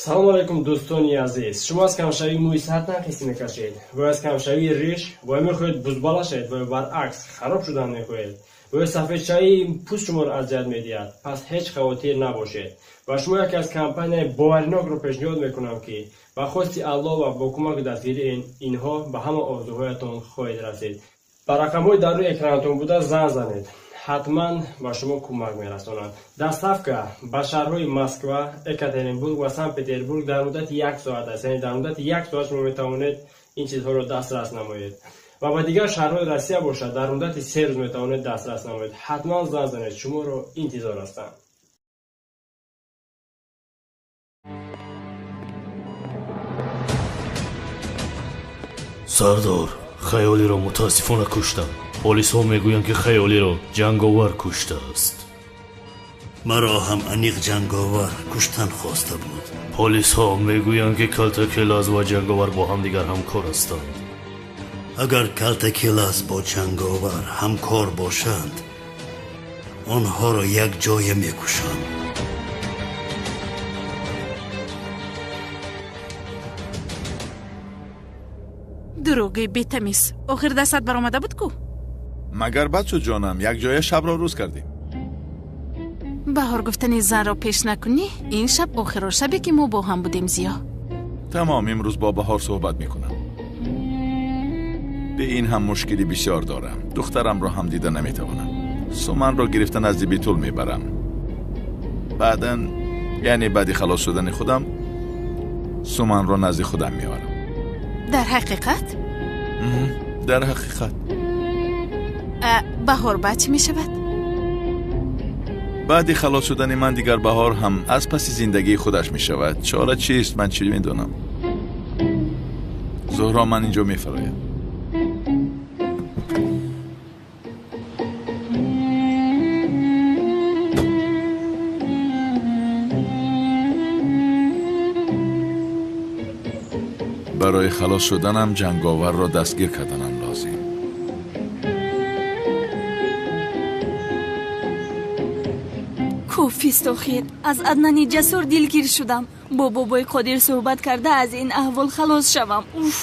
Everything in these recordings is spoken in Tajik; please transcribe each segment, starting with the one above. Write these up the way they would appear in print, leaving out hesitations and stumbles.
Салом алейкум, дӯстони азиз. Шумо аз камшавии мӯи сар танқисӣ мекашед ва аз камшавии риш ва мехоҳед бузбала шавед ва баръакс хароб шудан мехоҳед ва ё сафедшавии пӯст шуморо азият медиҳад, пас ҳеҷ хавотир набошед. Ба шумо яке аз компанияи боваринокро пешниҳод мекунам, ки ба хости Аллоҳ ва бо кӯмаки дастгирии инҳо ба ҳама орзуҳоятон хоҳед расид. Ба рақамҳои дар рӯи экранатон буда занг занед, ҳатман ба шумо кӯмак мерасонанд. Доставка ба шаҳрҳои Москва, Екатеринбург ва Санкт-Петербург дар муддати як соат аст, яъне дар муддати як соат шумо метавонед ин чизҳоро дастрас намоед. Ва ба дигар шаҳрҳои Россия бошад, дар муддати 3 рӯз метавонед дастрас намоед. Ҳатман занг занед, шуморо интизор ҳастанд. Сардор, Хаёлиро мутаассифона куштам. Полисҳо мегӯянд, ки Хаёлиро Ҷанговар куштааст. Маро ҳам аниқ Ҷанговар куштан хоста буд. Полисҳо мегӯянд, ки Калтакелаз ва Ҷанговар бо ҳамдигар ҳамкор ҳастанд. Агар Калтакелаз бо Ҷанговар ҳамкор бошанд, онҳоро якҷоя мекушам. Дурӯғи бетамиз, охир дастат баромада буд ку? Магар бад шуд, ҷонам? Якҷоя шабро рӯз кардем. Баҳор гуфтани занро пеш накунӣ. Ин шаб охиро шабе, ки мо бо ҳам будем, Зиё. Тамом, имрӯз бо Баҳор суҳбат мекунам. Бе ин ҳам мушкили бисёр дорам, духтарамро ҳам дида наметавонам. Суманро гирифта назди Битул мебарам. Баъдан, яъне баъди халос шудани худам, Суманро назди худам меорам. Дар ҳақиқат? Дар ҳақиқат. Баҳор баъд чӣ мешавад? Баъди халос шудани ман дигар Баҳор ҳам аз паси зиндагии худаш мешавад. Чора чист, ман чӣ медонам? Зуҳро, ман инҷо мефароям. Барои халос шуданам Ҷанговарро дастгир карданам лозим. Кофист охир. Аз Аднани Ҷасур дилгир шудам. Бо бобои Қодир суҳбат карда, аз ин аҳвол халос шавам. Уф!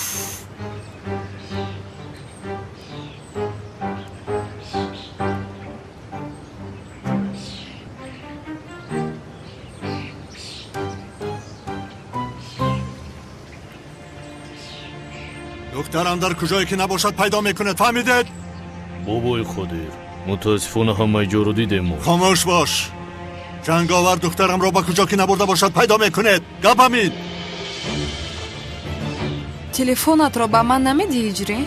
Духтарам дар куҷое ки набошад, пайдо мекунед, фаҳмидед? Бобои Қодир, мутаассифона ҳамаи ҷоро дидем мо. Хомӯш бош! Ҷанговар духтарамро ба куҷо ки набурда бошад, пайдо мекунед. Гап ҳамин. Телефонатро ба ман намедиҳӣ, Ҳиҷрӣ?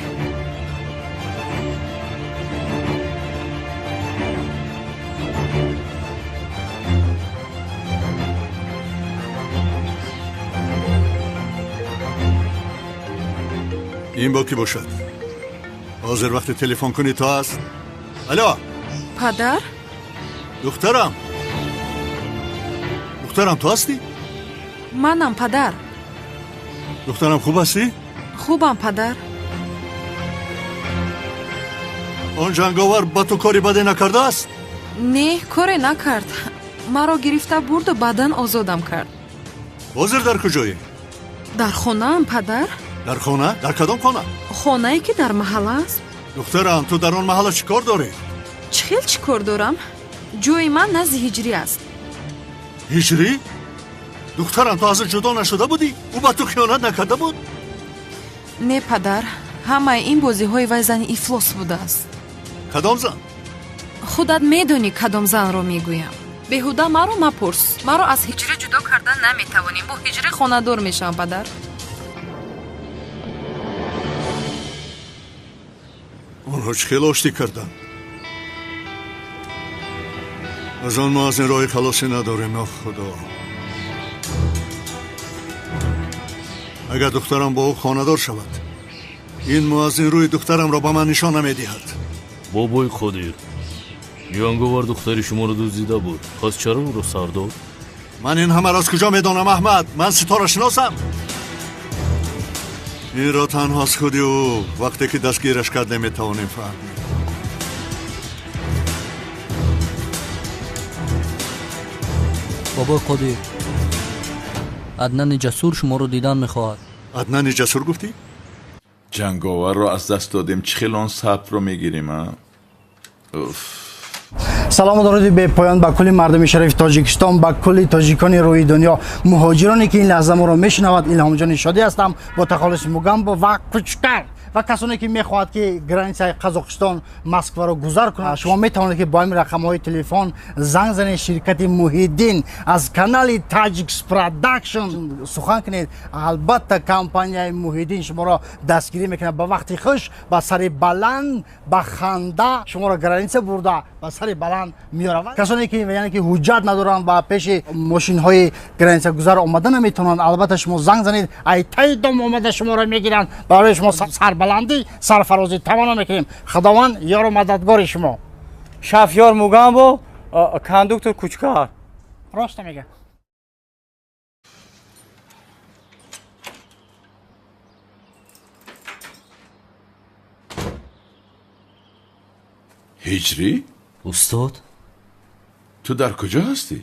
Ин бо кӣ бошад? Ҳозир вақти телефон кунӣ то аст? Алло! Падар. Духтарам, духтарам, ту ҳастӣ? Манам, падар. Духтарам, хуб ҳастӣ? Хубам, падар. Он Ҷанговар ба ту кори баде накардааст? Не, коре накард. Маро гирифта бурду баъдан озодам кард. Ҳозир дар куҷоӣ? Дар хонаам, падар. Дар хона? Дар кадом хона? Хонае, ки дар маҳалла аст. Духтарам, ту дар он маҳалла чӣ кор дорӣ? Чӣ хел чӣ кор дорам? Ҷои ман назди Ҳиҷрӣ аст. Ҳиҷрӣ? Духтарам, ту аз ӯ ҷудо нашуда будӣ? Ӯ ба ту хиёнат накарда буд? Не, падар, ҳамаи ин бозиҳои вай зани ифлос будааст. Кадом зан? Худат медонӣ, кадом занро мегӯям. Беҳуда маро мапурс. Маро аз Ҳиҷрӣ ҷудо кардан наметавонӣ. Бо Ҳиҷрӣ хонадор мешавам, падар. Онҳо чӣ хел оштӣ карданд? Аз он мо аз ин роҳи халосӣ надорем. О Худо, агар духтарам бо ӯ хонадор шавад, ин муаззин рӯи духтарамро ба ман нишон намедиҳад. Бобои Қодир, Ҷанговар духтари шуморо дуздида буд, пас чаро ӯро сар дод? Ман ин ҳамаро аз куҷо медонам, Аҳмад? Ман ситорашиносам? Инро танҳо аз худи ӯ, вақте ки дастгираш кардем, метавонем фаҳмем. Бобои Қодир. Аднани Ҷасур шуморо дидан мехоҳад. Аднани Ҷасур гуфтӣ? Ҷанговарро аз даст додем, чӣ хел он сабтро мегирем, а? Уф. Салому дуруди бепоён ба кулли мардуми шарифи Тоҷикистон, ба кулли тоҷикони рӯи дунё, муҳоҷироне ки ин лаҳза моро мешунавад. Илҳомҷони Шодӣ ҳастам бо тахаллуси Мугамбо ва Кучкар ва касоне ки мехоҳад ки границаи Қазоқистон Москваро гузар кунад, шумо метавонед ки бо ҳамин рақамҳои телефон занг занед. Ширкати Муҳиддин аз канали Таҷикс Продакшн сухан кунед. Албатта компанияи Муҳиддин шуморо дастгирӣ мекунад. Ба вақти хуш, ба сари баланд, ба ханда шуморо граница бурда ба сари баланд меоравад. Касоне ки яъне ки ҳуҷҷат надоранд ва пеши мошинҳои границагузар омада наметавонанд, албатта шумо занг занед, ай таи дом омада шуморо мегиранд. Барои шумо сарбаландӣ, сарфарозӣ таманно мекунем. Худованд ёру мададгори шумо. Шафёр Мугамбо, кондуктор Кучкар. Рост мега. Ҳиҷрӣ? Устод? Ту дар куҷо ҳастӣ?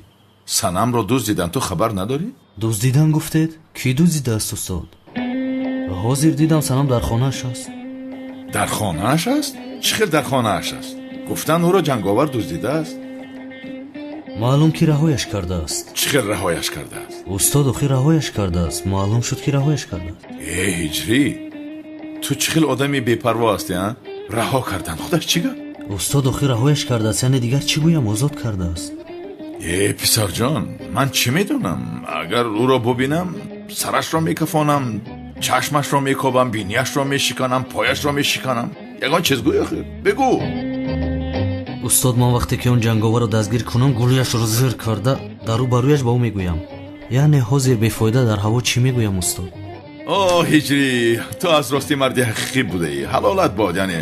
Санамро дуздидан, ту хабар надорӣ? Дуздидан гуфтед? Кӣ дуздидааст, устод? Ҳозир дидам, Санам дар хонааш аст. Дар хонааш аст? Чӣ хел дар хонааш аст? Гуфтан ӯро ҷанговар дуздидааст. Маълум ки раҳояш кардааст. Чӣ хел раҳояш кардааст? Устод, охир раҳояш кардааст. Маълум шуд ки раҳояш кардааст. Э, Ҳиҷрӣ, ту чӣ хел одами бепарво ҳастӣ, а? Раҳо кардан худаш чӣ гап? Устод, охир раҳояш кардааст, яъне дигар чӣ гӯям, озод кардааст. Э, писарҷон, ман чӣ медонам? Агар ӯро бубинам, сарашро мекафонам, чашмашро мекобам, бинияшро мешиканам, пояшро мешиканам. Ягон чиз гӯй охир, бигӯ. Устод, ман вақте ки он ҷанговарро дастгир кунам, гулӯяшро зир карда дар рӯ ба рӯяш ба ӯ мегӯям. Яъне ҳозир бефоида дар ҳаво чӣ мегӯям, устод? О, Ҳиҷрӣ, ту аз ростӣ марди ҳақиқӣ будаӣ. Ҳалолат бод, яъне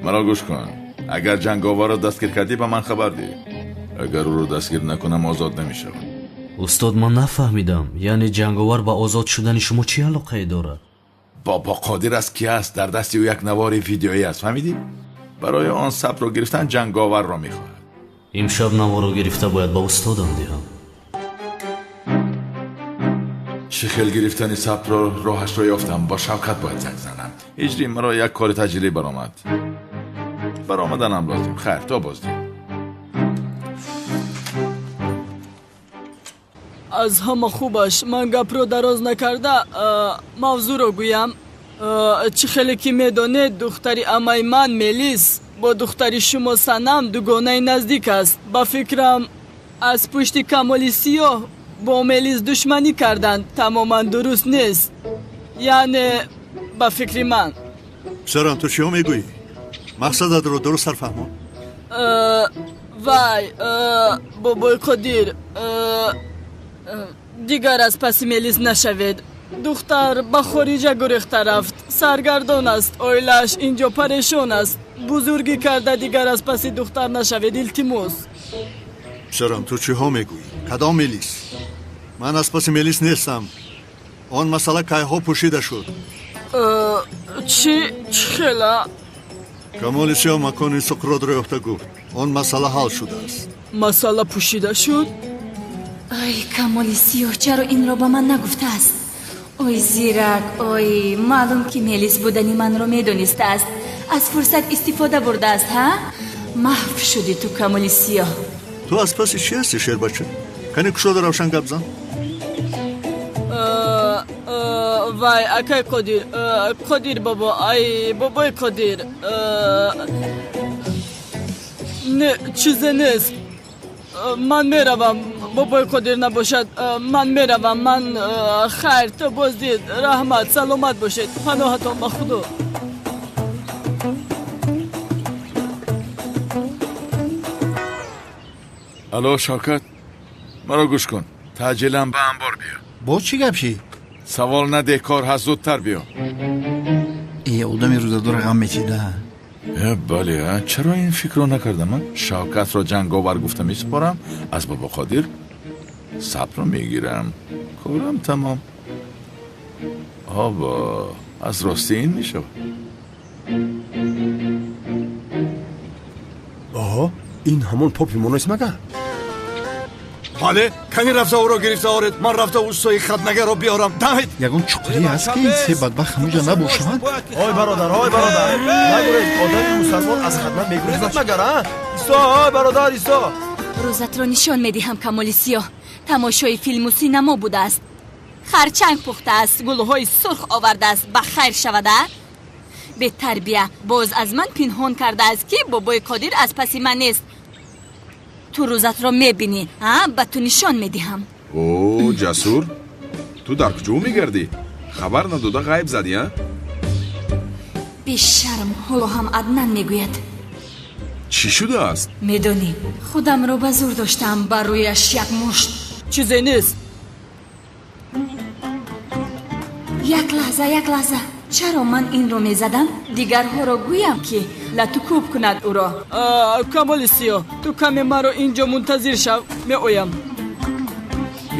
маро гӯш кун. Агар ҷанговарро дастгир кардӣ, ба ман хабар диҳ. Агар ӯро дастгир накунам, озод намешавам. Устод, ман нафаҳмидам. Яъне ҷанговар ба озод шудани шумо чӣ алоқае дорад? Бобо Қодир аст ки аст, дар дасти ӯ як навори видеоӣ аст, фаҳмидӣ? Барои он сабтро гирифтан ҷанговарро мехоҳад. Имшаб наворро гирифта бояд ба устодам диҳам. Чӣ хел гирифтани сабтро роҳашро ёфтам, бо Шавкат бояд занг занам. Ҳиҷрӣ, маро як кори таҷрибӣ баромад. Баромаданам лозим. Хайр, то боздид. Аз ҳама хубаш ман гапро дароз накарда мавзӯъро гӯям. Чӣ хеле ки медонед, духтари амаи ман Мелис бо духтари шумо Санам дугонаи наздик аст. Ба фикрам, аз пушти Камоли Сиёҳ бо Мелис душманӣ карданд. Тамоман дуруст нест, яъне ба фикри ман. Писарам, ту чиҳо мегӯӣ? Мақсадатро дуруст сарфаҳмон. Вай, бобои Қодир, дигар аз паси Мелис нашавед. Духтар ба хориҷа гурехта рафт, саргардон аст, оилааш инҷо парешон аст. Бузургӣ карда дигар аз паси духтар нашавед, илтимос. Писарам, ту чиҳо мегӯӣ? Кадом Мелис? Ман аз паси Мелис нестам. Он масъала кайҳо пӯшида шуд. Чӣ? Чӣ хела? Камоли Сиёҳ макони Суқротро ёфта гуфт, он масъала ҳал шудааст. Масъала пӯшида шуд? Ай, Камоли Сиёҳ чаро инро ба ман нагуфтааст? Ой, зирак, ой, маълум ки Мелис будани манро медонистааст. Аз фурсат истифода бурдааст, ҳа? Маҳв шудӣ ту, Камоли Сиёҳ. Ту аз паси чӣ ҳастӣ, шербача? Кани кушода равшан гап зан. Вай, акай Қодир, Қодир бобо, ай, бобои Қодир. Не, чизе нест. Ман меравам, бобои Қодир набошад, ман меравам, ман хайр, то боздид, раҳмат, саломат бошед, паноҳатон ба Худо. Алло, Шавкат, маро гӯш кун. Таъҷилан ба анбор биё. Боз чӣ гап шид? Савол надеҳ, кор ҳаст, зудтар биё. Э, одами рӯзадора ғам мечида. Э, бале, чаро ин фикрро накардам? Шавкатро ҷанговар гуфта месупорам, аз бобо Қодир сабрро мегирам. Корам тамом. Обо, аз ростӣ ин мешавад. Оҳо, ин ҳамон попи мо нест магар? Бале, кани рафта ӯро гирифта оред, ман рафта устои хатнагарро биёрам. Давид! Ягон чуқурӣ ҳаст, ки ин се бадбахт ҳамуҷа набошанд? Ой бародар, ой бародар, нагурез, одами мусалмон аз хатна мегурезад магар, а? Исо, ой бародар, Исо! Рӯзатро нишон медиҳам, Камоли Сиёҳ. Тамошои филму синамо будааст. Харчанг пухтааст, гулҳои сурх овардааст, ба хайр шавада? Бетарбия, боз аз ман пинҳон кардааст, ки бобои Қодир аз паси ман нест. Ту рӯзатро мебинӣ, а? Ба ту нишон медиҳам. О, Ҷасур, ту дар куҷо мегардӣ? Хабар надода ғайб задӣ, а? Бешарм, ҳоло ҳам Аднан мегӯяд. Чӣ шудааст? Медонӣ, худамро ба зур доштам, ба рӯяш як мушт. Чизе нест. Як лаҳза, як лаҳза. Чаро ман инро мезадам? Дигарҳоро гӯям, ки латукӯб кунад ӯро. Камоли Сиёҳ, ту каме маро инҷо мунтазир шав, меоям.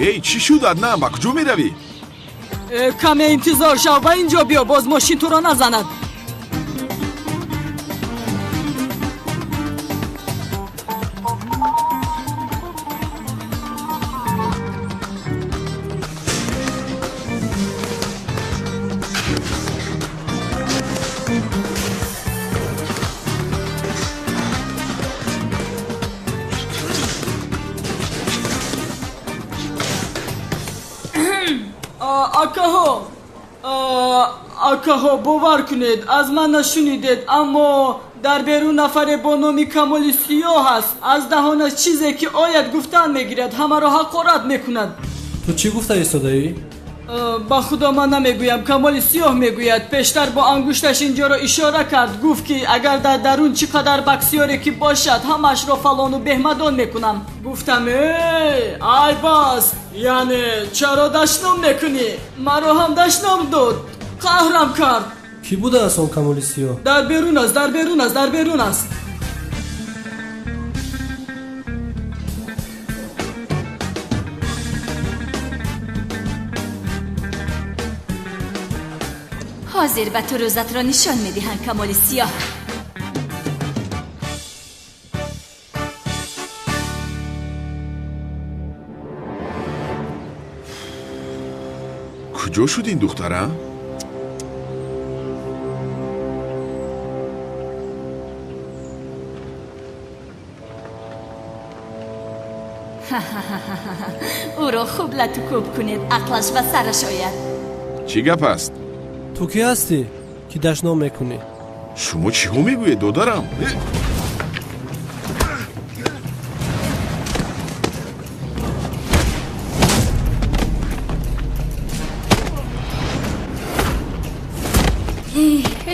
Эй, чӣ шуд, Аднан? Ба куҷо меравӣ? Каме интизор шав, ба инҷо биё, боз мошин туро назанад. Акаҳо, акаҳо, бовар кунед, аз ман нашунидед, аммо дар берун нафаре бо номи Камоли Сиёҳ аст. Аз даҳонаш чизе ки ояд гуфтан мегирад, ҳамаро ҳақорат мекунад. Ту чӣ гуфта истодаӣ? Ба худо ман намегӯям, Камоли Сиёҳ мегӯяд. Пештар бо ангушташ инҷоро ишора кард, гуфт, ки агар дар дарун чӣ қадар баксиёре ки бошад, ҳамаашро фалону беҳмадон мекунам. Гуфтам, э, айб аст, яъне чаро дашном мекунӣ? Маро ҳам дашном дод, қаҳрам кард. Кӣ будааст он Камоли Сиёҳ? Дар берун аст, дар берун аст, дар берун аст. Ҳозир ба ту рӯзатро нишон медиҳам, Камоли Сиёҳ. Куҷо шуд ин духтара? Ӯро хуб латукӯб кунед, ақлаш ба сараш ояд. Чӣ гап аст? Ту кӣ ҳастӣ, ки дашном мекунӣ? Шумо чиҳо мегӯед, додарам?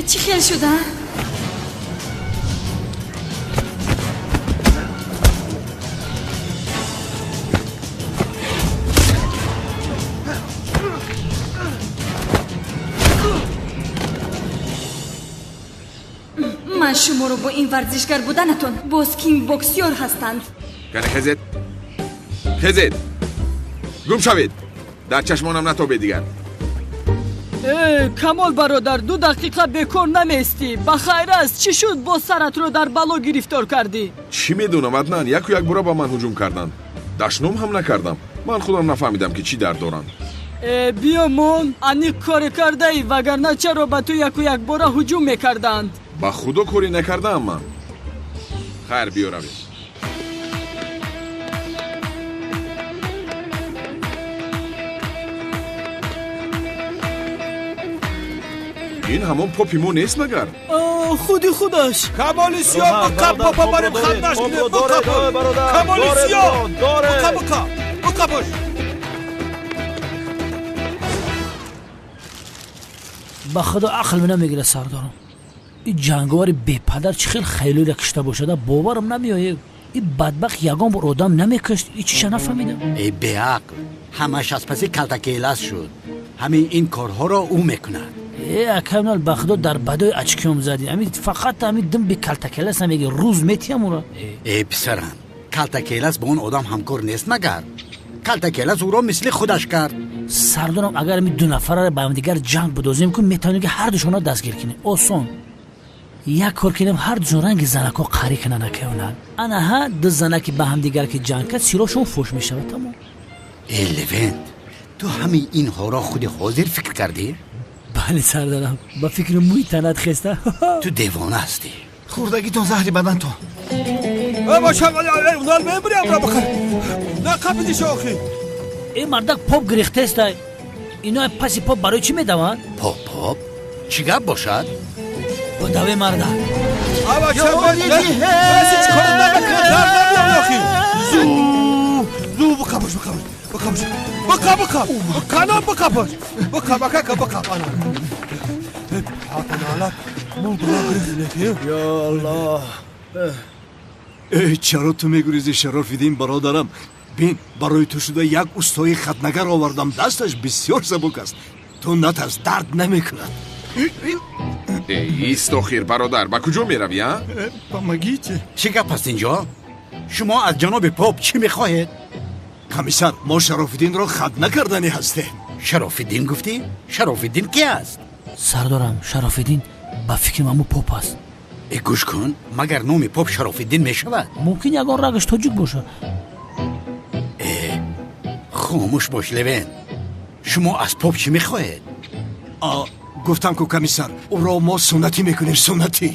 Чӣ хел шуда? Ман шуморо бо ин варзишгар буданатон боз кингбоксёр ҳастанд. Кане хезед, хезед, гум шавед, дар чашмонам натобед дигар. Э, Камол бародар, 2 дақиқа бекор намеистӣ. Ба хайр аст, чӣ шуд боз саратро дар бало гирифтор кардӣ? Чӣ медонам, Аднан, яку якбора ба ман ҳуҷум карданд. Дашном ҳам накардам. Ман худам нафаҳмидам, ки чӣ дард доранд. Э, биё мон, аниқ коре кардаӣ, вагарна чаро ба ту яку якбора ҳуҷум мекарданд? Ба худо корӣ накардаам ман. Хайр, биё равем. Ин ҳамон попи мо нест магар? Худи худаш. Камоли Сиёҳ, буқаб, попа барем хатнаш кунем, буқаб. Камоли Сиёҳ, буқа, буқа, буқа бош. Ба худо ақл намегирад, сардорам. Ин ҷанговари бепадар чӣ хел хайлӯра кишта бошада, боварам намеояд. Ин бадбахт ягон бор одам намекушт, ин чиша нафаҳмидам. Эй беақл, ҳамаш аз паси калтакелас шуд. Ҳамин ин корҳоро ӯ мекунад. Э, акамнал, ба худо дар бадои очкиём задӣ. Ҳамин фақат ҳамин дим би калтакелас намеги, рӯз метиҳам ӯро. Э, писарам, калтакелас бо он одам ҳамкор нест магар? Калтакелас ӯро мисли худаш кард. Сардорам, агар ҳамин ду нафарро ба ҳамдигар ҷанг бидозем, ку метавонем, ки ҳар душонро дастгир кунем. Осон. Як кор кунем, ҳар душон ранги занако қарӣ кунанд акаёнад. Анаҳа ду занаки ба ҳамдигар ки ҷанг кард, сирошон фош мешавад, тамом. Э Левент, ту ҳамаи инҳоро худи ҳозир фикр кардӣ? Бале сардарам, ба фикри мӯи танат хеста. Ту девона ҳастӣ. Хӯрдагитон заҳри бадантон. Э мардак поп гирехтеста. Ино паси поп барои чӣ медаванд? Поп поп? Чӣ гап бошад? Бодаве мардак. Я Аллоҳ! Э, чаро ту мегурезӣ, Шарофиддин бародарам? Бин, барои ту шуда як устои хатнагар овардам, дасташ бисёр сабук аст. Ту натарс, дард намекунад. Ист охир, бародар, ба куҷо меравӣ, а? Помогите. Чӣ гап аст инҷо? Шумо аз ҷаноби поп чӣ мехоҳед? Комиссар, мо Шарофиддинро хат накарданӣ ҳастем. Шарофиддин гуфтӣ? Шарофиддин ки аст? Сардорам, Шарофиддин ба фикри мамо поп аст. Э гӯш кун, магар номи поп Шарофиддин мешавад? Мумкин ягон рагаш тоҷик бошад. Э, хомӯш бош, Левен. Шумо аз поп чӣ мехоҳед? Гуфтам ку комиссар, ӯро мо суннатӣ мекунем, суннатӣ.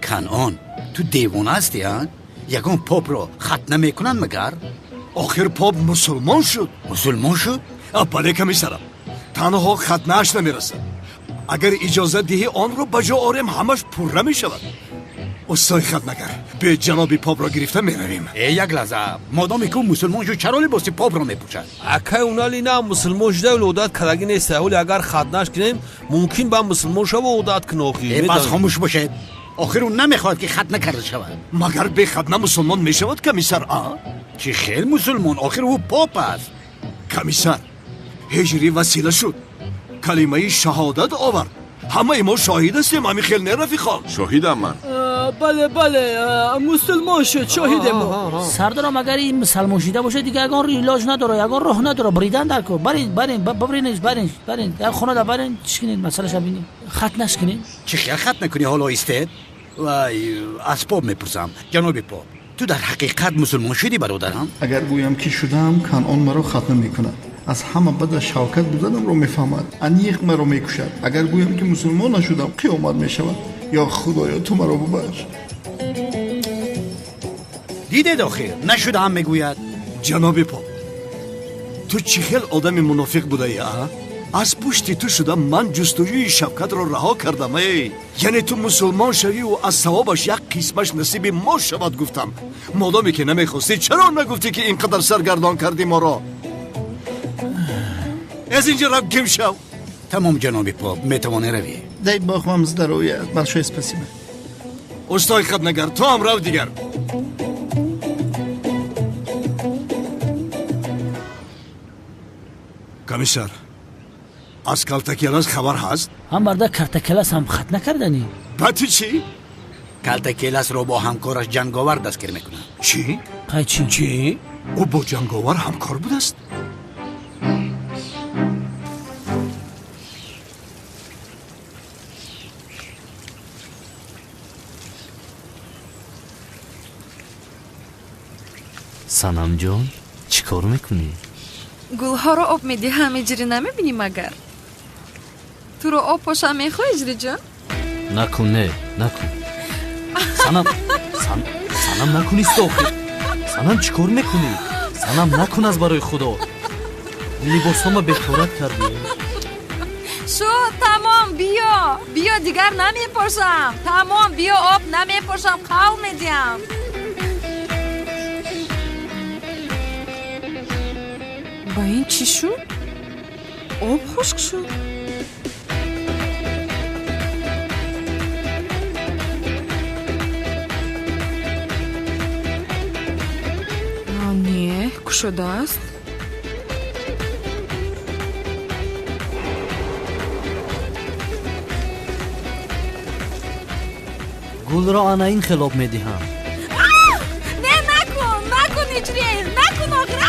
Канъон, ту девона ҳастӣ, а? Ягон попро хат намекунанд магар? Охир поп мусулмон шуд. Мусулмон шуд? Бале комиссарам, танҳо хатнааш намерасад. Агар иҷозат диҳӣ, онро ба ҷо орем, ҳамаш пурра мешавад. Устои хатнагар, бе ҷаноби попро гирифта меравем. Э як лаҳза, модоме ки ӯ мусулмон шуд, чаро либоси попро мепӯшад? Акай унали на мусулмон шуда, вале одат кардагӣ нест. Ҳоли агар хатнаш кунем, мумкин ба мусулмон шава, одат кун охир. Э бас хомӯш бошед. Охир ӯ намехоҳад ки хатна карда шавад. Магар бе хатна мусулмон мешавад, комиссар, а? Чӣ хел мусулмон? Охир ӯ поп аст. Комиссар, ҳиҷрӣ васила шуд, калимаи шаҳодат овард. Ҳамаи мо шоҳид ҳастем, ҳамин хел не, рафиқон? Шоҳидам ман. Бале, бале, мусулмон шуд, шоҳидем мо. Сардорам, агар ин мусалмон шида бошад, дигар ягон илоҷ надорад, ягон роҳ надорад. Бридан дар кор. Барин, барин, бибринеш, барин, барин. Як хона барин, чӣ кунед, масъалаша бинед. Хат нашкунед. Чӣ хел хат накунӣ ҳоло истед? Вай, аз поп мепурсам. Ҷаноби поп, ту дар ҳақиқат мусулмон шудӣ, бародарам? Агар гӯям ки шудаам, Канъон маро хатна мекунад. Аз ҳама бадаш Шавкат буданамро мефаҳмад, аниқ маро мекушад. Агар гӯям ки мусулмон нашудам, қиёмат мешавад. Ё Худоё, ту маро бубахш. Дидед охир, нашудаам мегӯяд. Ҷаноби поп, ту чӣ хел одами мунофиқ будаӣ, а? Аз пушти ту шуда ман ҷустуҷӯи Шавкатро раҳо кардам, эй. Яъне ту мусулмон шавиву аз савобаш як қисмаш насиби мо шавад гуфтам. Модоме ки намехостӣ, чаро нагуфтӣ ки ин қадар саргардон кардӣ моро? Аз инҷа рав, гим шав. Тамом, ҷаноби поп, метавонӣ равӣ. Дай бог вам здоровья, большое спасибо. Устои хатнагар, ту ҳам рав дигар. Комиссар, аз Калтакелас хабар ҳаст? Ҳам барда Картакелас ҳам хат накарданӣ. Ба ту чӣ? Калтакеласро бо ҳамкораш Ҷанговар дастгир мекунанд. Чӣ? Қай чӣ? Чӣ? Ӯ бо Ҷанговар ҳамкор будааст? Санамҷон, чӣ кор мекунӣ? Гулҳоро об медиҳам, иҷрӣ намебинӣ магар? Туро об пошам мехоҳӣ, иҷриҷон? Накун, не, накун. Санам, Санам накун, истохир. Санам, чӣ кор мекунӣ? Санам, накун аз барои Худо. Либосҳома беқорат кардӣ. Шуд, тамом, биё. Биё, дигар намепошам. Тамом, биё, об намепошам, қавл медиҳам. Ба ин чӣ шуд? Об хушк шуд. Не, кушодааст. Гулро ана ин хел об медиҳам. Не, накун, накун, иҷрӣ, накун охир.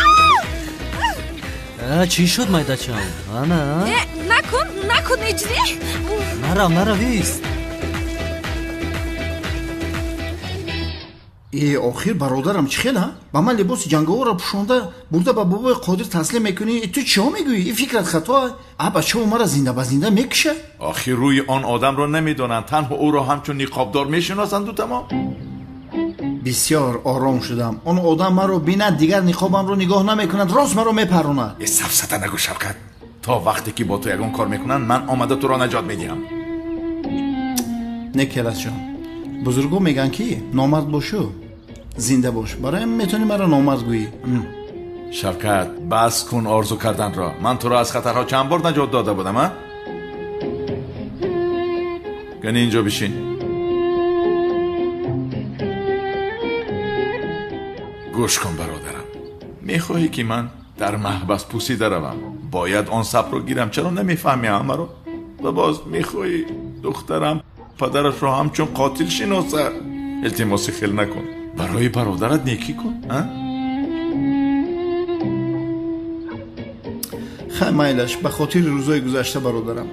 Чӣ шуд, майдачам? Ана? Накун, накун, иҷрӣ. Нарав, нарав, ист. Э, охир бародарам чӣ хел, а? Ба ман либоси ҷанговарро пӯшонда бурда ба бобои Қодир таслим мекунӣ. Ту чиҳо мегӯӣ? И фикрат хато. А бачао мара зинда ба зинда мекушад. Охир рӯи он одамро намедонанд, танҳо ӯро ҳамчун ниқобдор мешиносанду тамом. Бисёр ором шудам. Он одам маро бинад, дигар ниқобамро нигоҳ намекунад, рост маро мепаронад. Э, сафсата нагӯ, Шавкат. То вақте ки бо ту ягон кор мекунанд, ман омада туро наҷот медиҳам. Не, Келасҷон, бузургҳо мегӯянд, ки номард бошу, зинда бош. Барои ҳамин метавонӣ маро номард гӯӣ. Шавкат, бас кун орзу карданро. Ман туро аз хатарҳо чанд бор наҷот дода будам, а? Кани инҷо бишин. Гӯш кун, бародарам, мехоҳӣ ки ман дар маҳбас пусида равам? Бояд он сабрро гирам. Чаро намефаҳмӣ ҳамаро? Ва боз мехоҳӣ духтарам падарашро ҳамчун қотил шиносад? Илтимоси хел накун, барои бародарат некӣ кун. Хай, майлаш, ба хотири рӯзои гузашта бародарам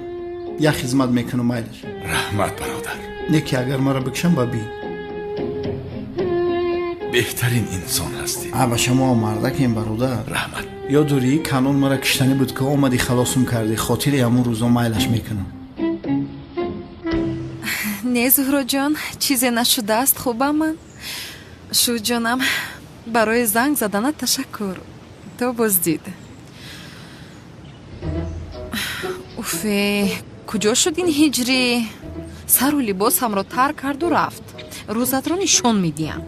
як хизмат мекунам, майлаш. Раҳмат, бародар. Неки агар маро бикшам, ба бин. Беҳтарин инсон ҳастӣ. А ба шумо мардакем, бародар. Раҳмат. Ёд дорӣ, Канон мара киштанӣ буд, ки омадӣ халосум кардӣ? Хотири ҳамун рӯзо майлаш мекунам. Не, Зуҳроҷон, чизе нашудааст, хубам ман. Шуд, ҷонам, барои занг заданат ташаккур. То боздид. Уфе, куҷо шуд ин ҳиҷрӣ? Сару либосамро тар карду рафт. Рӯзатро нишон медиҳам.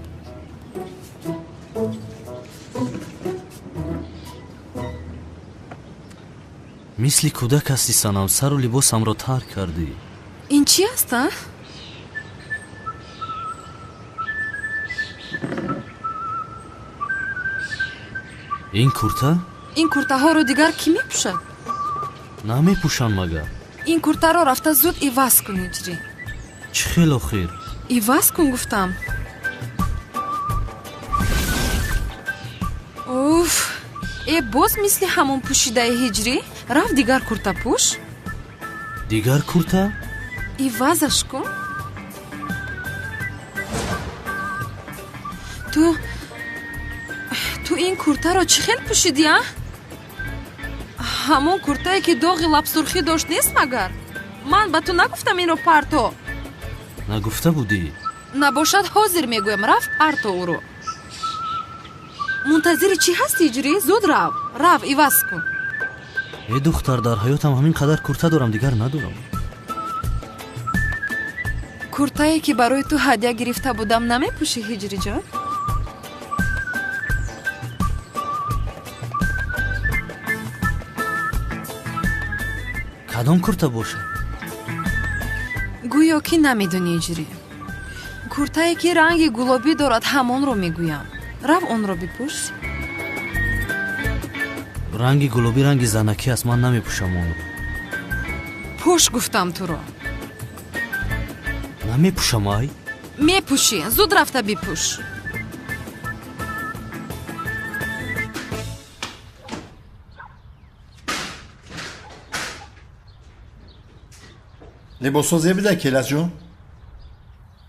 Мисли кӯдак ҳастӣ, Санам, сару либосамро тар кардӣ. Ин чӣ аст, а? Ин курта? Ин куртаҳоро дигар кӣ мепӯшад? Намепӯшам магар. Ин куртаро рафта зуд иваз кун, ҳиҷрӣ. Чӣ хел охир? Иваз кун, гуфтам. Уф, э, боз мисли ҳамон пӯшидаи, ҳиҷрӣ. Рафт дигар курта пӯш. Дигар курта? Ивазаш кун. Ту ин куртаро чӣ хел пӯшидӣ, а? Ҳамон куртае ки доғи лабсурхӣ дошт нест магар? Ман ба ту нагуфтам инро парто? Нагуфта будӣ. Набошад, ҳозир мегӯям, рафт парто ӯро. Мунтазири чӣ ҳасти, ҳиҷрӣ? Зуд рав, рав, иваз кун. Э, духтар, дар ҳаётам ҳамин қадар курта дорам, дигар надорам. Куртае ки барои ту ҳадя гирифта будам намепӯшӣ, ҳиҷриҷон? Кадом курта бошад? Гӯё ки намедонӣ, ҳиҷрӣ. Куртае ки ранги гулобӣ дорад, ҳамонро мегӯям. Рав, онро бипӯш. Ранги гулобӣ ранги занакӣ аст, ман намепӯшам онро. Пӯш, гуфтам туро. Намепӯшам, ай. Мепӯшӣ, зуд рафта бипӯш. Либосҳо зебида, Келасҷон?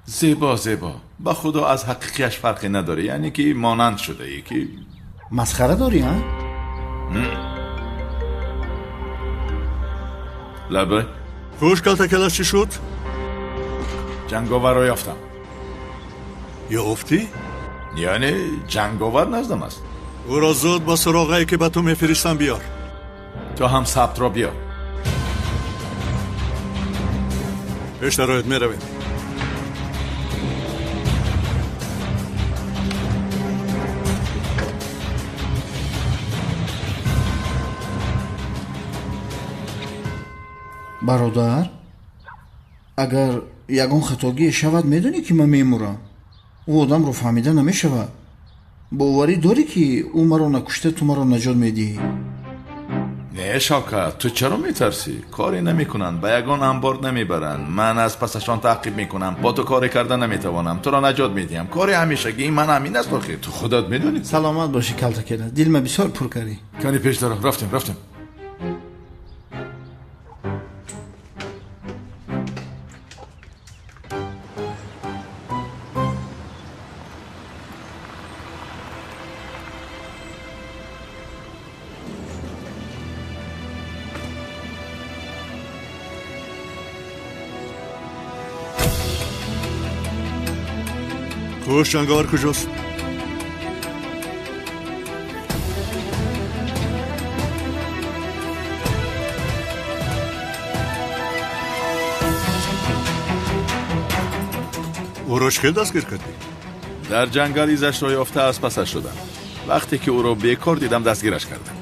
Зебо, зебо, ба худо, аз ҳақиқияш фарқе надорӣ, яъне ки монанд шудаӣ ки. Масхара дорӣ, а? Лабай. Хуш, калта Келас, чӣ шуд? Ҷанговарро ёфтам. Ёфтӣ? Яъне ҷанговар наздам аст. Ӯро зуд ба суроғае ки ба ту мефиристам биёр. Ту ҳам сабтро биёр. Пеш дароед, меравем. Бародар, агар ягон хатогие шавад, медонӣ ки ман мемурам. Ӯ одамро фаҳмида намешавад. Боварӣ дорӣ, ки ӯ маро накушта ту маро наҷот медиҳӣ? Не, Шавкат, ту чаро метарсӣ? Коре намекунанд, ба ягон анбор намебаранд. Ман аз пасашон таъқиб мекунам. Бо ту коре карда наметавонам, туро наҷот медиҳам. Кори ҳамешагии ман ҳамин аст охир, ту худат медонӣ. Саломат бошӣ, калтакела, дилма бисёр пур кардӣ. Кани пеш даро, рафтем, рафтем. Хуш, ҷанговар куҷост? Ӯро чӣ хел дастгир кардӣ? Дар ҷангал изашро ёфта аз пасаш шудам. Вақте ки ӯро бекор дидам, дастгираш кардам.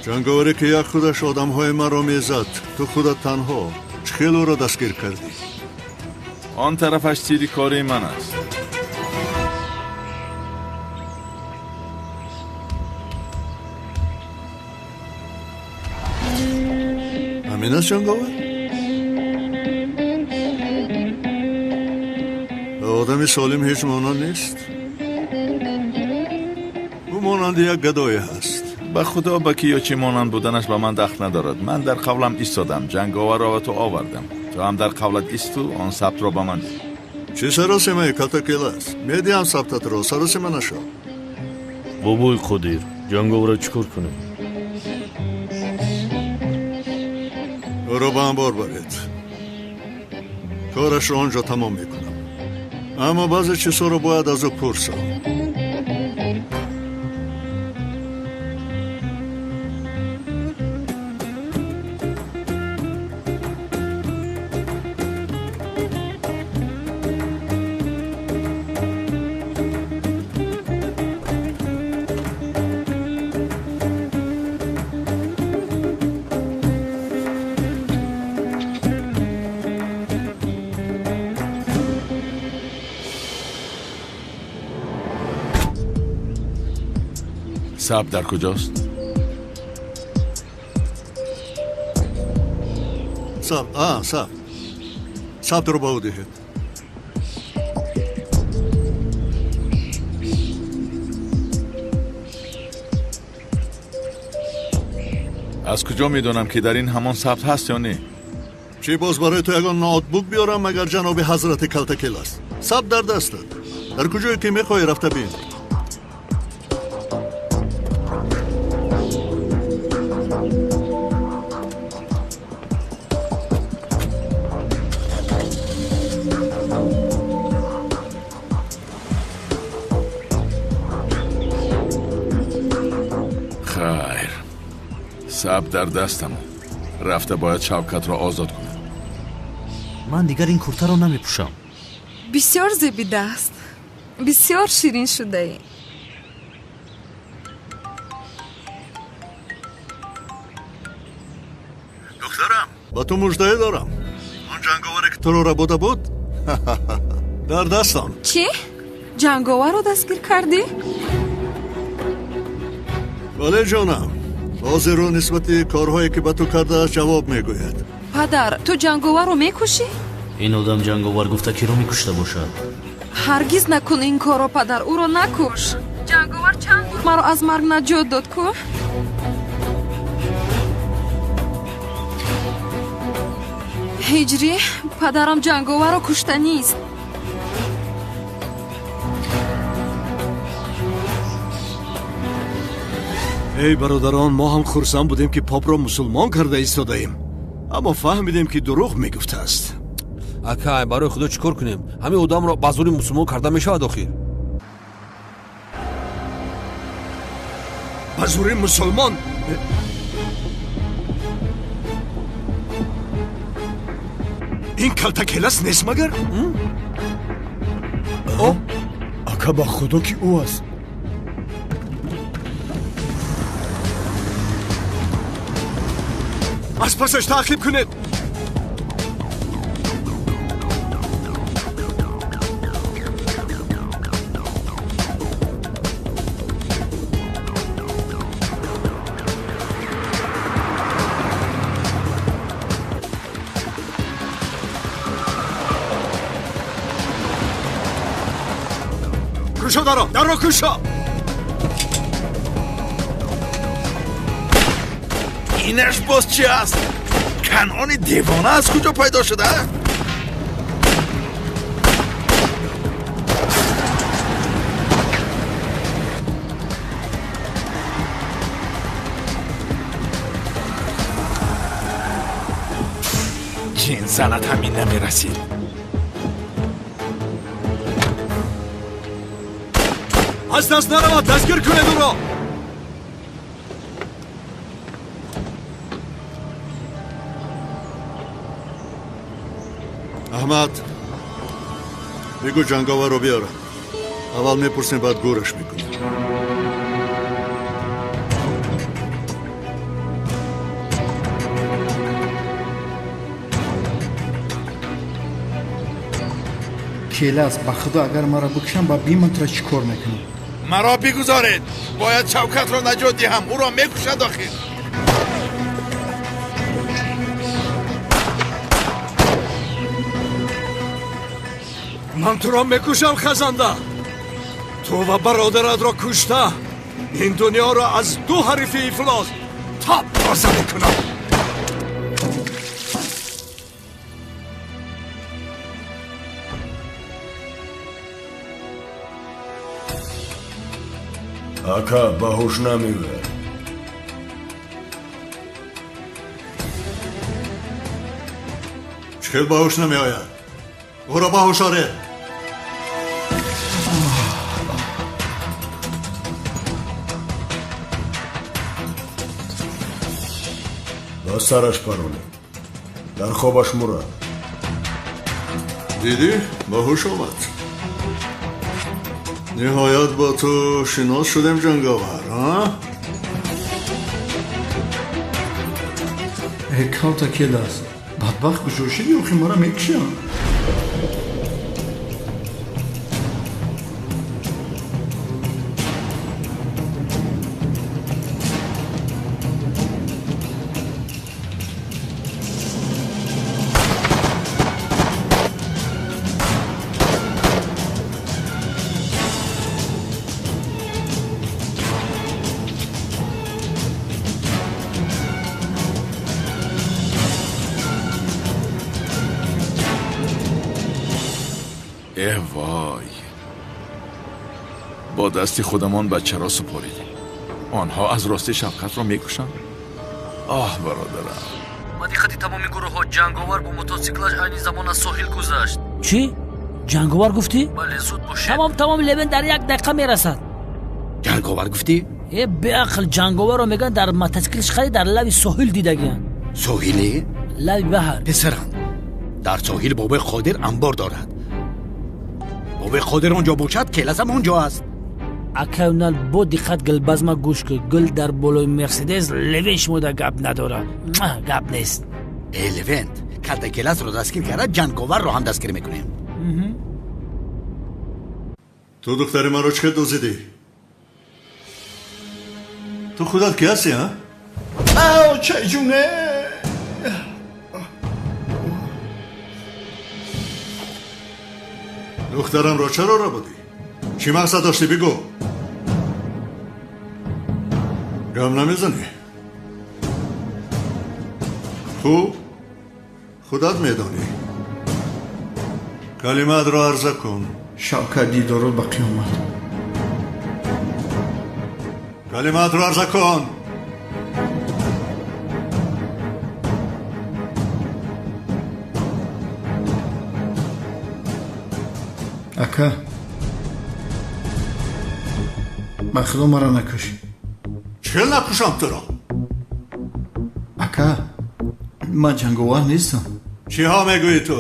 Ҷанговаре ки як худаш одамҳои маро мезад, ту худат танҳо чӣ хел ӯро дастгир кардӣ? Он тарафаш сири кори ман аст. Ҳамин аст ҷанговар? Одами солим ҳеҷ монанд нест. Ӯ монанди як гадое ҳаст. Ба худо, ба ки ё чӣ монанд буданаш ба ман дахл надорад. Ман дар қавлам истодам, ҷанговарро ба ту овардам. Ту ҳам дар қавлат исту он сабтро ба ман диҳ. Чӣ саросимаи калтакелас? Медиҳам сабтатро, саросима нашав. Бобои Қодир, ҷанговарро чӣ кор кунем? Ӯро ба анбор баред. Корашро он ҷо тамом мекунам. Аммо баъзе чизҳоро бояд аз ӯ пурсам. Сабт дар куҷост? Сабт, сабт. Сабтро ба ӯ диҳед. Аз куҷо медонам, ки дар ин ҳамон сабт ҳаст ё не? Чӣ боз барои ту ягон ноутбук биёрам, магар ҷаноби ҳазрати калтакел аст? Сабт дар дастат. Дар куҷое ки мехоҳӣ рафта бин. Хайр, сабт дар дастам. Рафта бояд Шавкатро озод кунам. Ман дигар ин куртаро намепӯшам. Бисёр зебидааст, бисёр ширин шудаӣ. Духтарам, ба ту муждае дорам. Он ҷанговаре ки туро рабуда буд, дар дастам. Чӣ? Ҷанговарро дастгир кардӣ? Бале, ҷонам. Ҳозир ӯ нисбати корҳое ки ба ту кардааст ҷавоб мегӯяд. Падар, ту ҷанговарро мекушӣ? Ин одам ҷанговар гуфта киро мекушта бошад? Ҳаргиз накун ин корро, падар, ӯро накуш. Ҷанговар чанд бор маро аз марг наҷот дод ку? Ҳиҷрӣ, падарам ҷанговарро куштанист. Эй бародарон, мо ҳам хурсанд будем, ки попро мусулмон карда истодаем, аммо фаҳмидем, ки дурӯғ мегуфтааст. Акай, барои худо чӣ кор кунем? Ҳамин одамро ба зӯри мусулмон карда мешавад охир? Ба зӯри мусулмон? Ин калтакелас нест магар? Ака, ба худо ки ӯ аст. Аз пасаш таъқиб кунед. Кушо даро, даро кушо. Инаш боз чӣ аст? Канъони девона аз куҷо пайдо шуда? Ҷин занат ҳамин намерасид. Аз даст наравад, дастгир кунед ӯро. Аҳмад, бигӯ ҷанговарро биёрад. Аввал мепурсем, баъд гӯраш мекунем. Келас, ба худо агар маро бикушам, ба биман туро чӣ кор мекунам? Маро бигузоред, бояд Шавкатро наҷот диҳам, ӯро мекушад охир. Ман туро мекушам, хазанда. Ту ва бародаратро кушта, ин дунёро аз ду ҳарифи ифлос тоб тоза мекунам. Ака, ба ҳуш намеояд. Чӣ хел ба ҳуш намеояд? Ӯро ба ҳуш оред. Ба сараш паронед. Дар хобаш мурад. Дидӣ, ба ҳуш омад. Ниҳоят бо ту шинос шудем, ҷанговар, а? Э, калта келас. Бадбахт куҷо шидӣ, охи мара мекушам. Э вой, бо дасти худамон бачаро супоридем. Онҳо аз рости Шавкатро мекушанд. Оҳ, бародарам. Ба диққати тамоми гурӯҳҳо, ҷанговар бо мотосиклаш айни замон аз соҳил гузашт. Чӣ? Ҷанговар гуфтӣ? Бале, зуд бошед. Тамом, тамом, Левен дар як дақиқа мерасад. Ҷанговар гуфтӣ? Э, беақл, ҷанговарро мегӯянд дар мотосиклаш хари дар лави соҳил дидагиянд. Соҳиле? Лави баҳр. Писарам, дар соҳил бобои Қодир анбор дорад. Бобои Қодир он ҷо бошад, келасам он ҷо аст. Акай Унал, бо диққат гулбазма гӯш кун. Гул дар болои Мерседес, Левен шумода гап надорад. Гап нест. Э, Левент, калта келасро дастгир карда, ҷанговарро ҳам дастгир мекунем. Ту духтари маро чӣ дуздидӣ? Ту худат ки ҳастӣ, а? Ау, чайҷуне! Духтарамро чаро рабудӣ? Чӣ мақсад доштӣ, бигӯ. Гам намезанӣ? Хуб, худат медонӣ. Калимаатро арза кун. Шавкат дидорот ба қиёмат. Калимаатро арза кун. Ака, ба худо маро накуш. Чӣ накушам туро? Ака, ман ҷанговар нестам. Чиҳо мегӯӣ ту?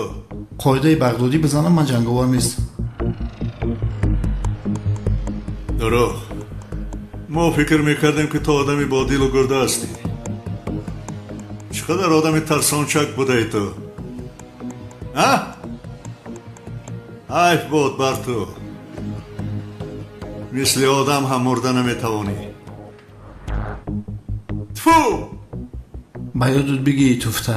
Қоидаи бағдодӣ бизанам, ман ҷанговар нестам. Дурӯғ. Мо фикр мекардем, ки ту одами бодилу гурда ҳастӣ. Чӣ қадар одами тарсончак будаи ту, а? Ҳайф буд бар ту. Мисли одам ҳам мурда наметавонӣ. Тфу! Ба ёдут бигӣ, туфта.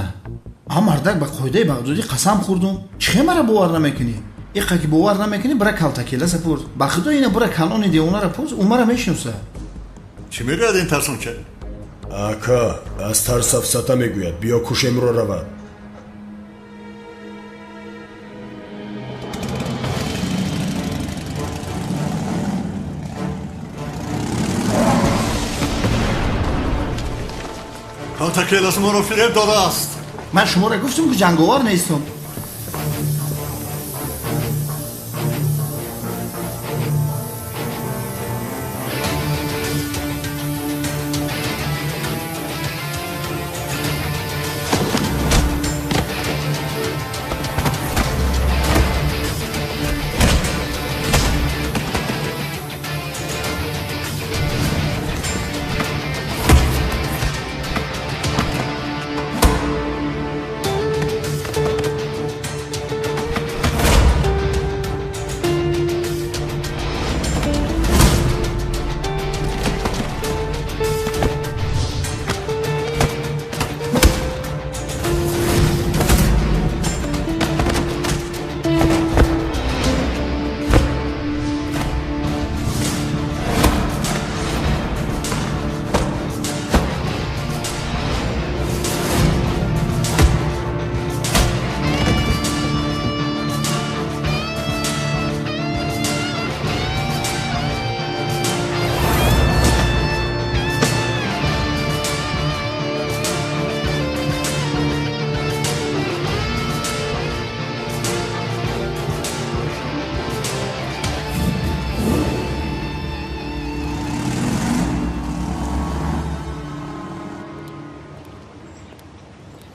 А мардак, ба қоидаи бағдодӣ қасам хӯрдум. Чӣ хел мара бовар намекунӣ? Иқа ки бовар намекунӣ, бира калтакеласа пурс. Ба худо ина бира калони девонара пурс, ӯ мара мешиноса. Чӣ мегӯяд ин тарсонча? Ака, аз тарс сафсата мегӯяд. Биё кушемро равад. Калтакелас моро фиреб додааст. Ман шуморо гуфтам, ки ҷанговар нестам.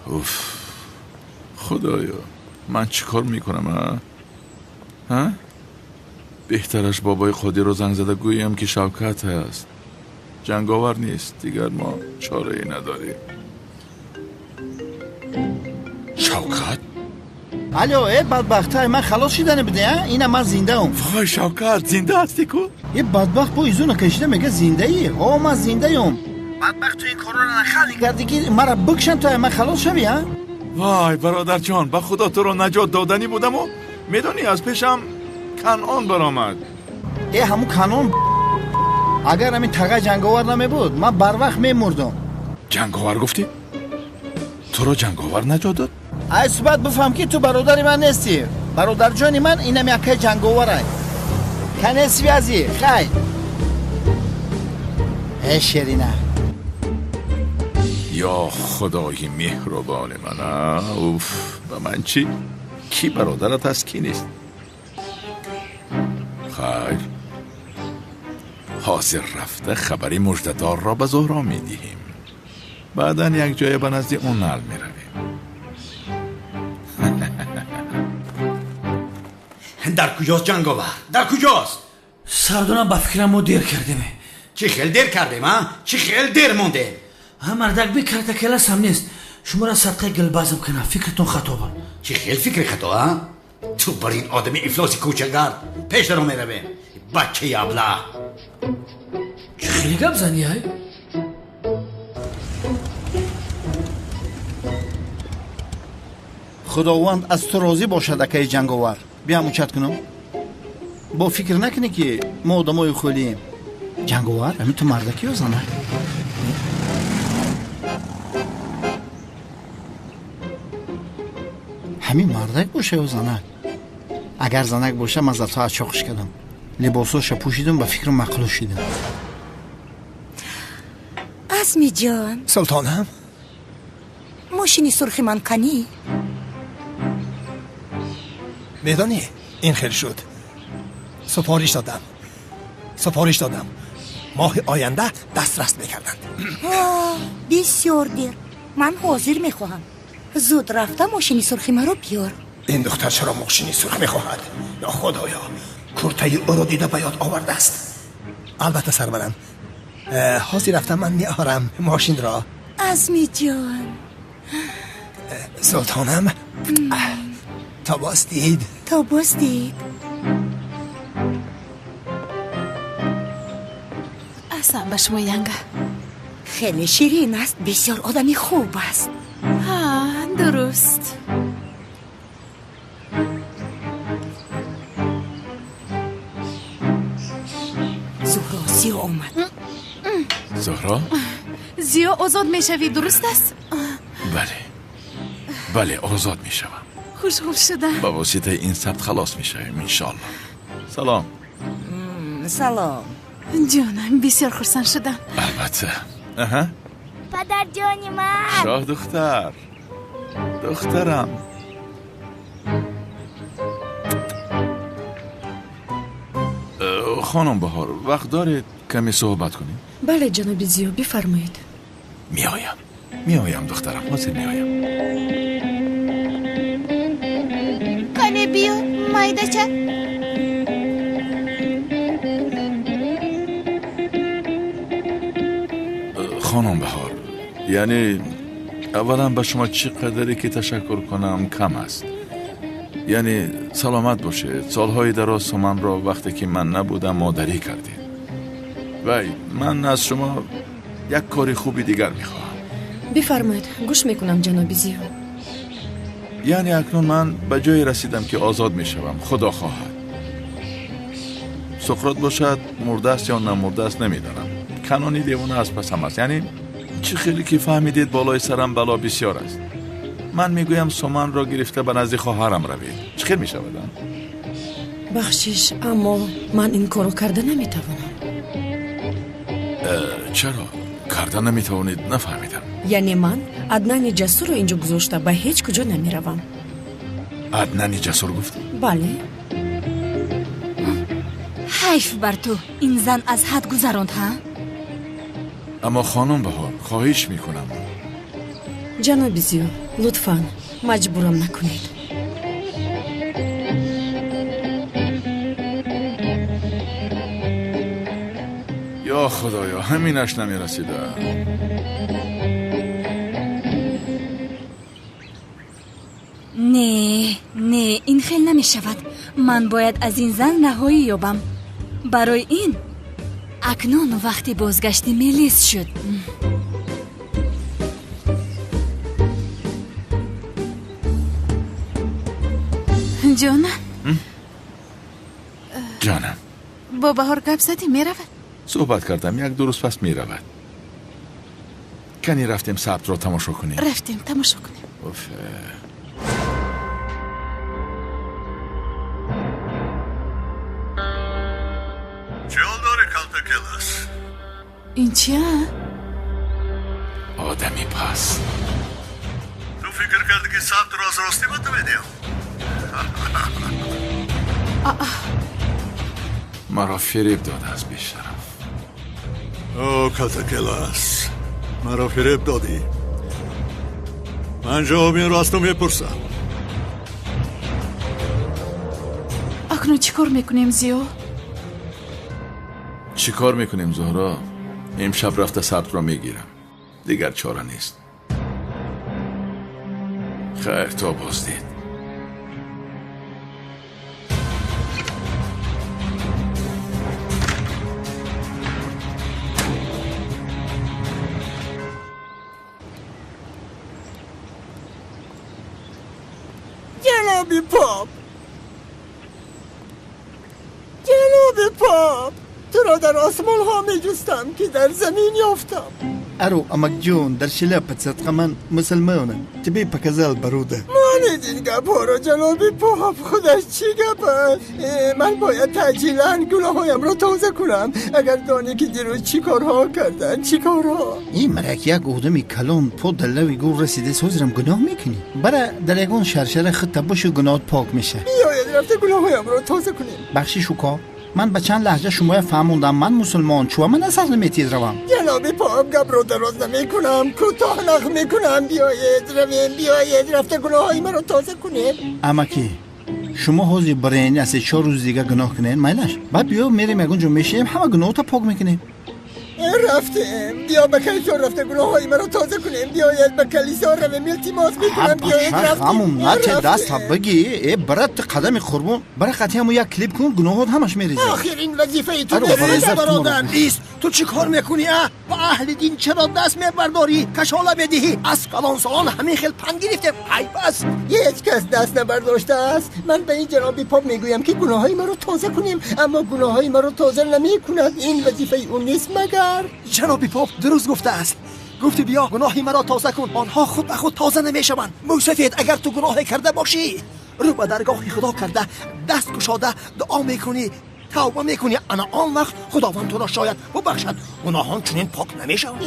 Уф, худоё, ман чӣ кор мекунам, а? Ҳа? Беҳтараш бобои Қодирро занг зада гӯям, ки Шавкат ҳаст. Ҷанговар нест, дигар мо чорае надорем. Шавкат? Алло, э бадбахтай, ман халос шидане буде, а? Ина ман зиндаам. Вой, Шавкат, зинда ҳастӣ ку? Е бадбахт бо изуна кашида мега зиндаӣ. Ҳо, ман зиндаём. Бадбахт, ту ин корро нахалӣ кардӣ, ки мара бикшан, то ман халос шавӣ, а? Вой, бародарҷон, ба худо туро наҷот доданӣ будаму, медонӣ, аз пешам Канъон баромад. Э, ҳамун Канъон, агар ҳамин тага ҷанговар намебуд, ман барвақт мемурдам. Ҷанговар гуфтӣ? Туро ҷанговар наҷот дод? Ай суҳбат бифаҳм, ки ту бародари ман нестӣ. Бародарҷони ман инам яккаи ҷанговарай. Конец связи, хай. Э шерина. Ё худои меҳрубони ман, уф, ба ман чӣ? Кӣ бародарат аст, кӣ нест? Хайр, ҳозир рафта хабари муждадорро ба Зуҳро медиҳем. Баъдан як ҷоя ба назди Унал меравем. Дар куҷост ҷанговар? Дар куҷост? Сардонам, ба фикрам мо дер кардем. Чӣ хел дер кардем, а? Чӣ хел дер мондем? Ҳа, мардак бикарда келасам нест. Шуморо садқаи гилбазм кунам, фикртон хато буд. Чӣ хел фикри хато, а? Ту бар ин одами ифлоси кӯчагард пеш даро меравем. Бачаи аблаҳ. Чӣ хеле гап занӣ, ай? Худованд аз ту розӣ бошад, акаи ҷанговар. Биям учат кунам. Бо фикр накунӣ, ки мо одамои хӯлием. Ҷанговар, ҳамин ту мардаки ё занак? Ҳамин мардак боша ё занак? Агар занак боша, ман зато аз чоқиш кардам. Либосоша пӯшидам, ба фикру мақлу шидам. Азмиҷон. Султонам. Мошини сурхи ман канӣ? Медонӣ, ин хел шуд. Супориш додам. Супориш додам. Моҳи оянда дастрас мекарданд. Бисёр дер. Ман ҳозир мехоҳам. Зуд рафта мошини сурхи маро биёр. Ин духтар чаро мошини сурх мехоҳад? Ё худоё, куртаи ӯро дида ба ёд овардааст. Албатта, сарварам. Ҳозир рафта ман меорам мошинро. Азмиҷон. Султонам, то боз дид. То боз дид. Аҳсан ба шумо, янга. Хеле ширин аст, бисёр одами хуб аст. Ҳа, дуруст. Зуҳро, Зиё омад. Зуҳро? Зиё, озод мешавӣ, дуруст аст? Бале, бале, озод мешавам. Хушҳол шудам. Ба воситаи ин сабт халос мешавем, иншоалло. Салом. Салом. Ҷонам, бисёр хурсанд шудам. Албатта. Аҳа. Падарҷони ман. Шоҳдухтар. Духтарам. Хонум Баҳор, вақт доред каме суҳбат кунем? Бале, ҷаноби Зиё, бифармоед. Меоям. Меоям, духтарам, ҳозир меоям. Кане биё, майдача. Хонум Баҳор, яъне аввалан ба шумо чӣ қадаре ки ташаккур кунам кам аст. Яъне саломат бошед. Солҳои дароз суманро вақте ки ман набудам модарӣ кардед. Вай, ман аз шумо як кори хуби дигар мехоҳам. Бифармоед, гӯш мекунам, ҷаноби Зиё. Яъне акнун ман ба ҷое расидам, ки озод мешавам, худо хоҳад. Суқрот бошад, мурдааст ё намурдааст намедонам. Канони девона аз пасам аст. Яъне чӣ хеле ки фаҳмидед, болои сарам бало бисёр аст. Ман мегӯям, суманро гирифта ба назди хоҳарам равед. Чӣ хел мешавад? Бахшиш, аммо ман ин корро карда наметавонам. Чаро карда наметавонед? Нафаҳмидам. Яъне ман Аднани Ҷасурро инҷо гузошта ба ҳеҷ куҷо намеравам. Аднани Ҷасур гуфтӣ? Бале. Ҳайф бар ту, ин зан аз ҳад гузаронд, ҳа? Аммо хонум Баҳор, хоҳиш мекунам. Ҷаноби Зиё, Лутфан маҷбурам накунед. Ё худоё, ҳаминаш намерасида. Не, не, ин хел намешавад. Ман бояд аз ин зан раҳоӣ ёбам. Барои ин акнун вақти бозгашти Мелис шуд. Ҷонам, ҷонам, бо Баҳор гап задӣ, меравад? Суҳбат кардам, як-ду рӯз пас меравад. Кани рафтем сабтро тамошо кунем. Рафтем тамошо кунем. Уф. Чӣ ҳол дорӣ, калтакелас? Ин чия? Одами пас. Ту фикр кардӣ, ки сабтро аз ростӣ ба ту медиҳам? Маро фиреб додааст, бешараф. О, калтакелас, маро фиреб додӣ. Ман ҷавоби инро аз ту мепурсам. Акнун чӣ кор мекунем, Зиё? Чӣ кор мекунем, Зуҳро? Имшаб рафта сабтро мегирам. Дигар чора нест. Хайр, то боздид. ҷаноби поп, ҷаноби поп, туро дар осмонҳо меҷустам, ки дар замин ёфтам. Ару, амакҷон, дар шляпа садқа, ман мусулмонам. Тебе показал бародар. Монед ин гапҳоро, ҷаноби поп, худаш чӣ гап аст? Ман бояд таъҷилан гуноҳҳоямро тоза кунам. Агар донӣ, ки дирӯз чӣ корҳо карданд, чӣ корҳо. Ин марак як одами калон по дар лави гур расида, ҳозирам гуноҳ мекунӣ. Бара дар ягон шаршара худта бошу, гуноҳат пок меша. Биёед рафта гуноҳҳоямро тоза кунем. Бахшиш, уко, ман ба чанд лаҳҷа шумоя фаҳмондам. Ман мусулмон, чуа ман асар наметиҳед равам. Ҷаноби поп, гапро дароз намекунам, кӯтоҳ нақл мекунам. Биёед равем, биёед рафта гуноҳҳои маро тоза кунем. Амакӣ, шумо ҳозир барен, аз 4 рӯз дига гуноҳ кунед, майлаш. Баъд биё мерем ягон ҷо мешинем, ҳама гуноҳота пок мекунем. Рафтем, биё ба калисо рафта гуноҳҳои маро тоза кунем. Биёед ба калисо равем, илтимос мекунам, биёед рафтем. Ҳамун нате даста бигӣ, э брат, ту қадами қурбон, бара қатъи ҳамун як клип кун, гуноҳот ҳамаш мерезад. Охир ин вазифаи ту нест, бародар. Ист, ту чӣ кор мекунӣ, а? Ба аҳли дин чаро даст мебардорӣ, кашола медиҳӣ? Аз калонсолон ҳамин хел панд гирифтем, айб аст. Ҳеҷ кас даст набардоштааст. Ман ба ин ҷаноби поп мегӯям, ки гуноҳҳои маро тоза кунем, аммо гуноҳҳои маро тоза намекунад. Ин вазифаи ӯ нест магар? Ҷаноби поп дуруст гуфтааст. Гуфти биё гуноҳи маро тоза кун, онҳо худ ба худ тоза намешаванд. Мӯйсафед, агар ту гуноҳе карда бошӣ, рӯ ба даргоҳи худо карда, даст кушода дуо мекунӣ, тавба мекунӣ, ана он вақт худованд туро шояд бубахшад. Гуноҳон чунин пок намешаванд.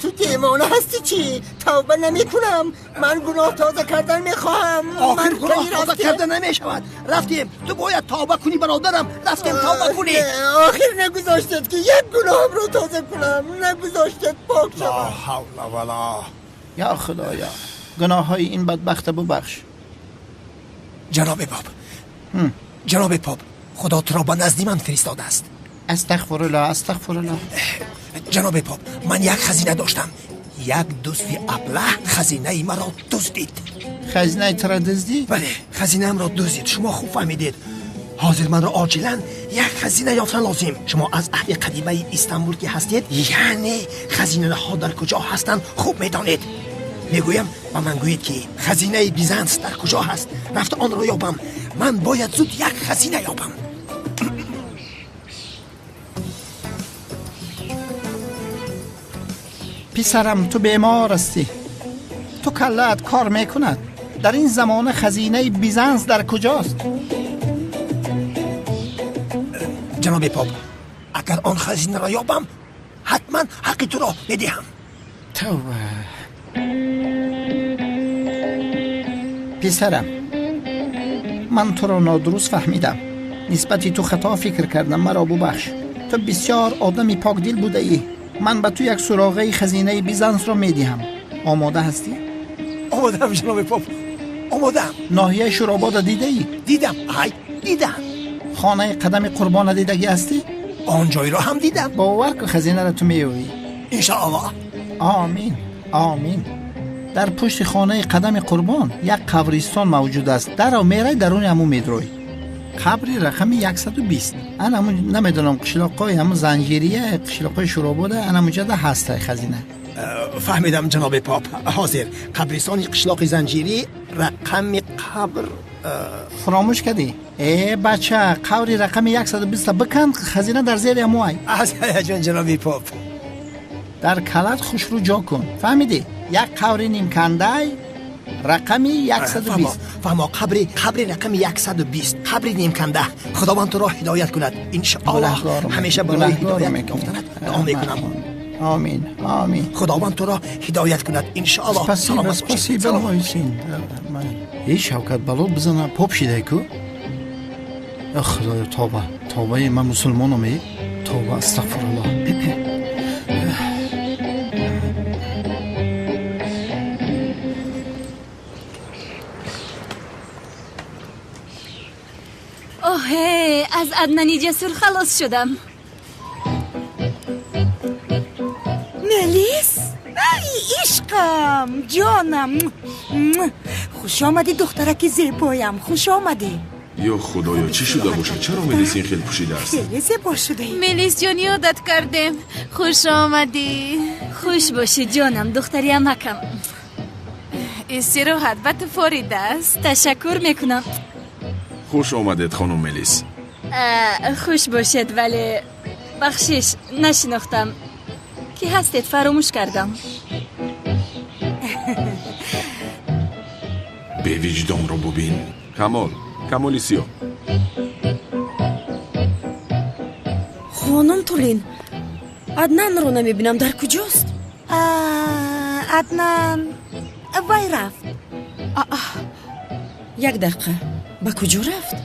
Ту девона ҳастӣ чӣ? Тавба намекунам. Ман гуноҳ тоза кардан мехоҳам. Охир гуноҳ тоза карда намешавад. Рафтем, ту бояд тавба кунӣ, бародарам. Рафтем тавба кунӣ. Охир нагузоштед, ки як гуноҳамро тоза кунам, нагузоштед пок шавам. Ла ҳавла вала. Я худоя, гуноҳҳои ин бадбахта бубахш. Ҷаноби поп, ҷаноби поп, худо туро ба назди ман фиристодааст. Астағфируллоҳ, астағфируллоҳ. Ҷаноби поп, ман як хазина доштам. Як дузди аблаҳ хазинаи маро дуздид. Хазинаи туро дуздид? Бале, хазинаамро дуздид. Шумо хуб фаҳмидед. Ҳозир манро оҷилан як хазина ёфтан лозим. Шумо аз аҳли қадимаи Истанбул ки ҳастед, яъне хазинаҳо дар куҷо ҳастанд хуб медонед. Мегӯям, ба ман гӯед, ки хазинаи Бизанс дар куҷо ҳаст. Рафта онро ёбам. Ман бояд зуд як хазина ёбам. Писарам, ту бемор ҳастӣ. Ту каллаат кор мекунад. Дар ин замона хазинаи Бизанс дар куҷост? Ҷаноби поп, агар он хазинаро ёбам, ҳатман ҳаққи туро медиҳам. Тавба. Писарам, ман туро нодуруст фаҳмидам. Нисбати ту хато фикр кардам, маро бубахш. Ту бисёр одами покдил будаӣ. Ман ба ту як суроғаи хазинаи Бизансро медиҳам. Омода ҳастӣ? Омодаам, ҷаноби поп, омодаам. Ноҳияи Шӯробода дидаӣ? Дидам, ай, дидам. Хонаи Қадами Қурбона дидагӣ ҳастӣ? Он ҷойро ҳам дидам. Бовар кун, хазинаро ту меёвӣ. Иншоаллоҳ. Омин, омин. Дар пушти хонаи Қадами Қурбон як қабристон мавҷуд аст. Дарав мерай, даруни ҳамун медрой. Қабри рақами 120. Ан ҳамун, намедонам, қишлоқҳои ҳамун Занҷирия, қишлоқҳои Шӯробода, ан ҳамунҷода ҳастай хазина. Фаҳмидам, ҷаноби поп. Ҳозир қабристони қишлоқи Занҷирӣ, рақами қабр. Фуромӯш кардӣ? Э, бача, қабри рақами 120 бикан, хазина дар зери ҳаму ай. Аз ҳаяҷон, ҷаноби поп. Дар калат хушрӯ ҷо кун, фаҳмидӣ? Як қабри нимкандай, рақами 120. Фаҳмо, қабри рақами 120, қабри нимканда. Худованд туро ҳидоят кунад, иншоаллоҳ. Ҳамеша барои ҳидоят ёфтанат дуо мекунам. Омин, омин. Худованд туро ҳидоят кунад, иншоаллоҳ. Спасибо, спасибо, мой сын. Эй, Шавкат, бало бизана, поп шидай ку. Худоё, тавба, тавбаи ман мусулмонам, э, тавба, астағфируллоҳ. Оҳе, аз Аднани ҷасур халос шудам. Мелис, ай, ишқам, ҷонам, хуш омадӣ, духтараки зебоям, хуш омадӣ. Ё худоё, чӣ шуда бошад? Чаро Мелис ин хел пӯшидааст? Хеле зебо шудаӣ. Мелис ҷон, ёдат кардем, хуш омадӣ. Хуш бошӣ, ҷонам, духтари амакам. Истироҳат ба ту форидааст. Ташаккур мекунам. Хуш омадед, хонум Мелис. Хуш бошед, вале бахшиш, нашинохтам. Ки ҳастед, фаромӯш кардам. Бевиҷдонро бубин. Камол, Камоли сиёҳ. Хонум Тулин, Аднанро намебинам, дар куҷост? Аднан вай рафт. Як дақиқа, ба куҷо рафт?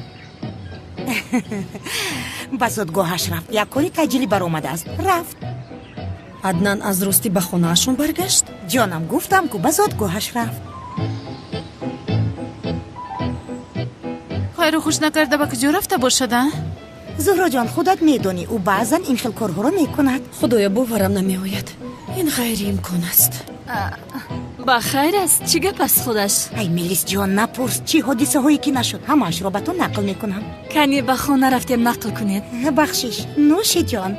Ба зодгоҳаш рафт, як кори таъҷилӣ баромадааст, рафт. Аднан аз ростӣ ба хонаашон баргашт? Ҷонам, гуфтам ку, ба зодгоҳаш рафт. Хайру хуш накарда ба куҷо рафта бошад, а? Зуҳроҷон, худат медонӣ, ӯ баъзан ин хел корҳоро мекунад. Худоё, боварам намеояд, ин ғайриимкон аст. Ба хайр аст, чӣ гап аст худаш? Ай, Мелисҷон, напурс, чӣ ҳодисаҳое ки нашуд, ҳамаашро ба ту нақл мекунам. Кани ба хона рафтем, нақл кунед. Бахшиш, нӯши ҷон.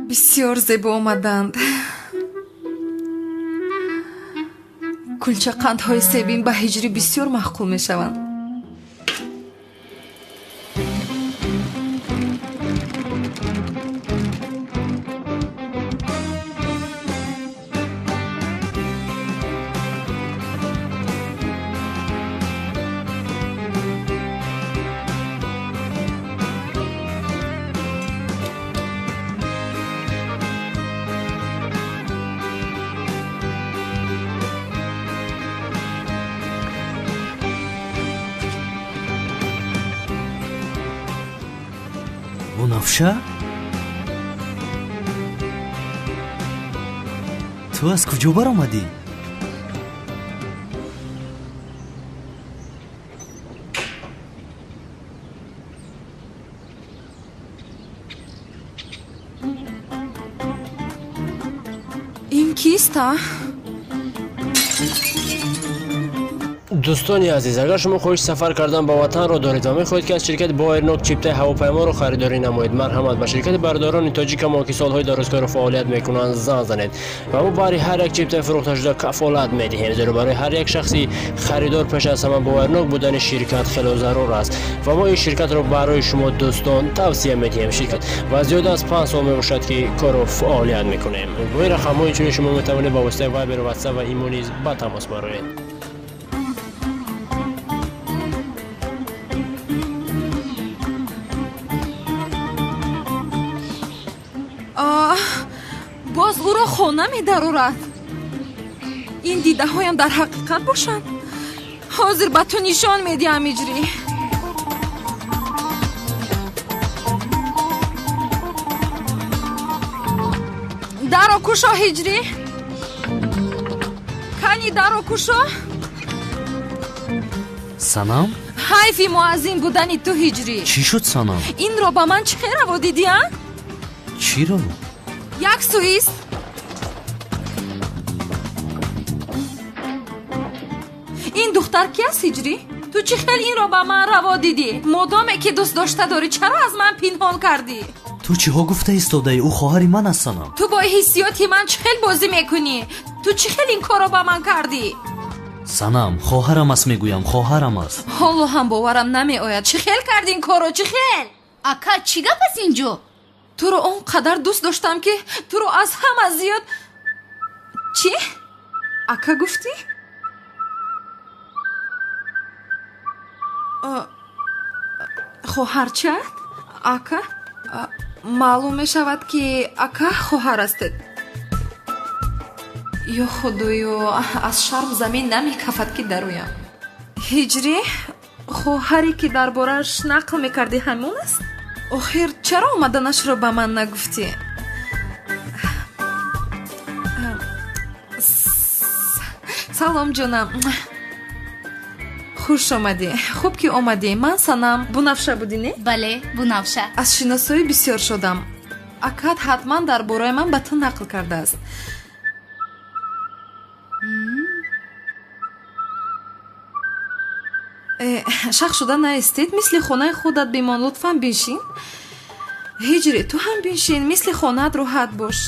Бисёр зебо омаданд. Кулчақандҳои себин ба ҳиҷрӣ бисёр маъқул мешаванд. Бунафша, ту аз куҷо баромадӣ? Ин кист, а? Дӯстони азиз, агар шумо хоҳиши сафар кардан ба ватанро доред ва мехоҳед, ки аз ширкати Боэрнок чиптаи ҳавопайморо харидорӣ намоед, марҳамат, ба ширкати бардорони тоҷикамо, ки солҳои дарозкору фаъолият мекунанд, занг занед ва мо баҳри ҳар як чиптаи фурӯхташуда кафолат медиҳем, зеро барои ҳар як шахси харидор пеш аз ҳама боварнок будани ширкат хело зарур аст ва мо ин ширкатро барои шумо дӯстон тавсия медиҳем. Ширкат ва зиёда аз 5 сол мебошад, ки кору фаъолият мекунем. Бо ин рақамҳо инчунин шумо метавонед ба воситаи Вайбер, Ватсап ва Имо низ ба тамос бароед. Боз ӯро хона медарорад. Ин дидаҳоям дар ҳақиқат бошанд? Ҳозир ба ту нишон медиҳам, иҷрӣ. Кушо, Ҳиҷрӣ, кани дарро кушо. Санам? Ҳайфи мо аз ин будани ту, Ҳиҷрӣ. Чӣ шуд, Санам? Инро ба ман чӣ хел раво дидӣ, а? Чиро? Як сӯист. Ин духтар ки аст, Ҳиҷрӣ? Ту чӣ хел инро ба ман раво дидӣ? Модоме ки дӯст дошта дорӣ, чаро аз ман пинҳон кардӣ? Ту чиҳо гуфта истодаӣ? Ӯ хоҳари ман аст, Санам. Ту бо ҳиссиёти ман чӣ хел бозӣ мекунӣ? Ту чӣ хел ин корро ба ман кардӣ? Санам, хоҳарам аст, мегӯям, хоҳарам аст. Ҳоло ҳам боварам намеояд. Чӣ хел карди ин корро, чӣ хел? Ака, чӣ гап аст инҷо? Туро он қадар дӯст доштам, ки туро аз ҳама зиёд. Чӣ? Ака гуфтӣ? Хоҳарчаат? Ака? Маълум мешавад, ки ака хоҳар ҳастед. Ё худоё, аз шарм замин намекафад, ки дароям. Ҳиҷрӣ, хоҳаре ки дар борааш нақл мекардӣ, ҳамон аст? Охир чаро омаданашро ба ман нагуфтӣ? Салом, ҷонам, хуш омадӣ. Хуб ки омадӣ. Ман Санам. Бунафша будӣ, не? Бале, Бунафша. Аз шиносоӣ бисёр шодам. Акат ҳатман дар бораи ман ба ту нақл кардааст. Шах шуда наистед, мисли хонаи худат бимон. Лутфан биншин. Ҳиҷрӣ, ту ҳам биншин, мисли хонаат роҳат бош.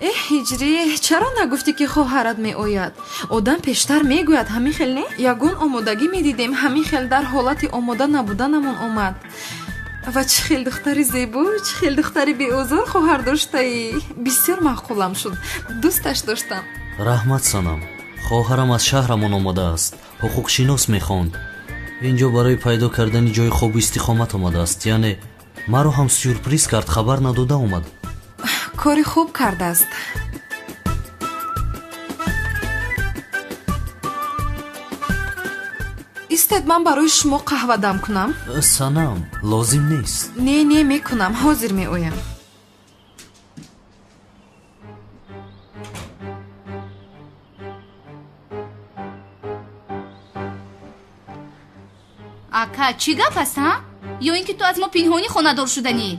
Э, Ҳиҷрӣ, чаро нагуфтӣ, ки хоҳарат меояд? Одам пештар мегӯяд, ҳамин хел не? Ягон омодагӣ медидем. Ҳамин хел дар ҳолати омода набуданамон омад. Ва чӣ хел духтари зебо, чӣ хел духтари беозор хоҳар доштаӣ. Бисёр маъқулам шуд, дӯсташ доштам. Раҳмат, Санам. Хоҳарам аз шаҳрамон омадааст, ҳуқуқшинос мехонд. Инҷо барои пайдо кардани ҷои хобу истиқомат омадааст. Яъне маро ҳам сюрприз кард, хабар надода омад. Кори хуб кардааст. Истед, ман барои шумо қаҳва дам кунам. Санам, лозим нест. Не, не, мекунам, ҳозир меоям. Ака, чӣ гап аст, ҳа? Ё ин ки ту аз мо пинҳонӣ хонадор шуданӣ?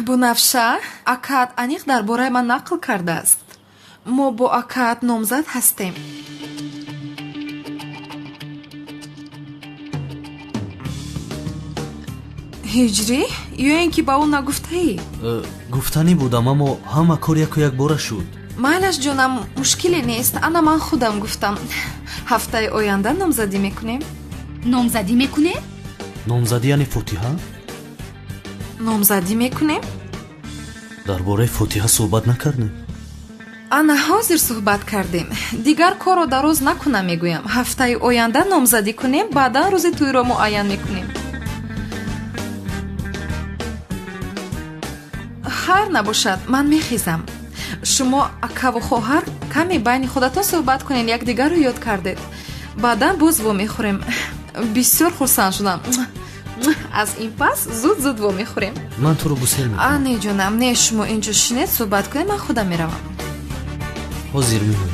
Бунафша, акаат аниқ дар бораи ман нақл кардааст. Мо бо акаат номзад ҳастем. Ҳиҷрӣ, ё ин ки ба ӯ нагуфтаӣ? Гуфтанӣ будам, аммо ҳама кор яку якбора шуд. Майлаш, ҷонам, мушкиле нест. Ана ман худам гуфтам. Ҳафтаи оянда номзадӣ мекунем. Номзадӣ мекунем? Номзадӣ яъне фотиҳа? Номзадӣ мекунем? Дар бораи фотиҳа суҳбат накардем. Ана ҳозир суҳбат кардем. Дигар корро дароз накунам, мегӯям. Ҳафтаи оянда номзадӣ кунем, баъдан рӯзи тӯйро муайян мекунем. Хайр набошад, ман мехезам. Шумо акаву хоҳар каме байни худатон суҳбат кунед, якдигарро ёд кардед. Баъдан боз вомехӯрем. Бисёр хурсанд шудам. Аз ин пас зуд зуд вомехӯрем. Ман туро гусел мекунам. А, не, ҷонам, не, шумо инҷо шинед, суҳбат кунед, ман худам меравам. Ҳозир меоям.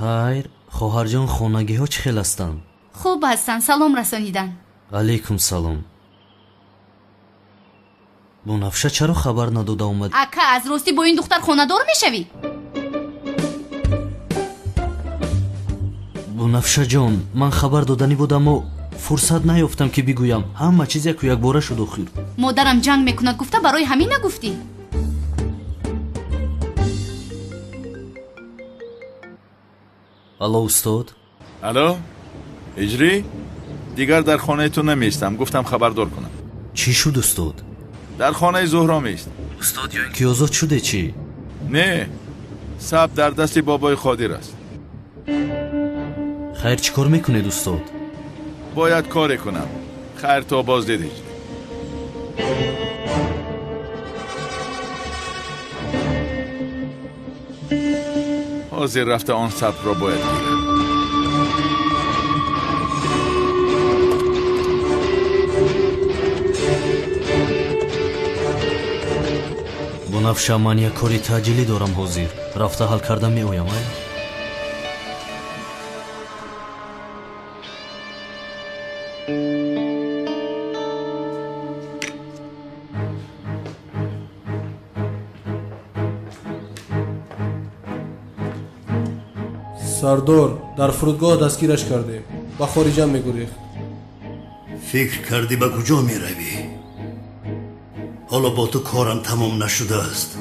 Хайр, хоҳарҷон, хонагиҳо чӣ хел ҳастанд? Хуб ҳастанд, салом расонидан. Алайкум салом. Бунафша, чаро хабар надода омад? Ака, аз ростӣ бо ин духтар хонадор мешавӣ? Бунафшаҷон, ман хабар доданӣ будам, аммо фурсат наёфтам, ки бигӯям. Ҳама чиз яку якбора шуд охир. Модарам ҷанг мекунад гуфта, барои ҳамин нагуфтӣ? Алло, устод. Алло, Ҳиҷрӣ? Дигар дар хонаи ту намеистам, гуфтам хабардор кунам. Чӣ шуд, устод? Дар хонаи Зуҳро меист. Устод, ё ин ки озод шуде чӣ? Не, саб дар дасти бобои Қодир аст. Хайр, чӣ кор мекунед, устод? Бояд коре кунам. Хайр, то боздидӣ. Ҳозир рафта он сабрро бояд гирам. Бунафша, ман як кори таъҷилӣ дорам, ҳозир рафта ҳал карда меоям. Ай, Сардор, дар фурудгоҳ дастгираш кардем, ба хориҷа мегурехт. Фикр кардӣ ба куҷо меравӣ? Ҳоло бо ту корам тамом нашудааст.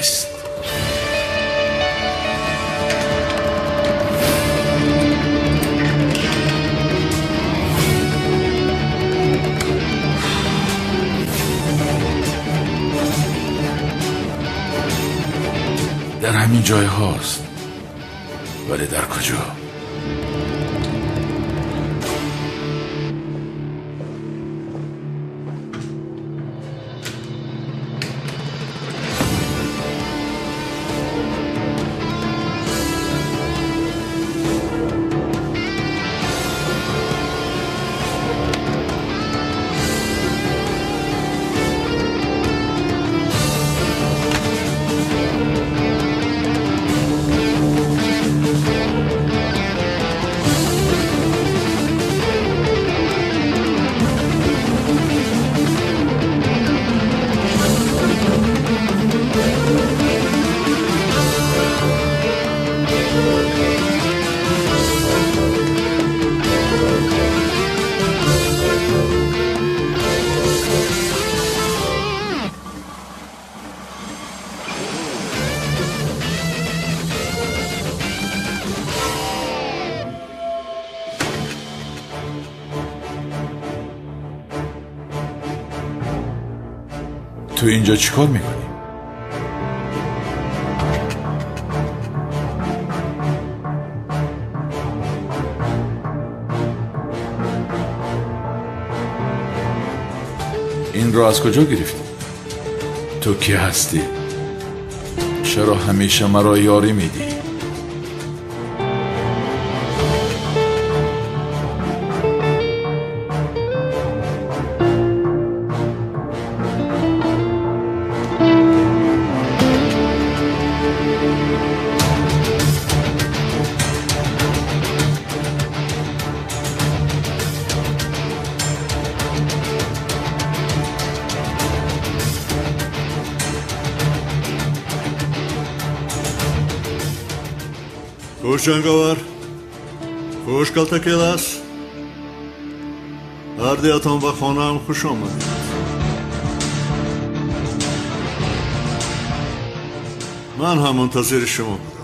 нест. Дар ҳамин ҷойҳост, вале дар куҷо? Ту инҷо чӣ кор мекунӣ? Инро аз куҷо гирифтӣ? Ту кӣ ҳастӣ? Чаро ҳамеша маро ёрӣ медиҳӣ? Хуш ҷанговар, хуш калтакелас. Ҳардуятон ба хонаам хуш омадед. Ман ҳам мунтазири шумо будам.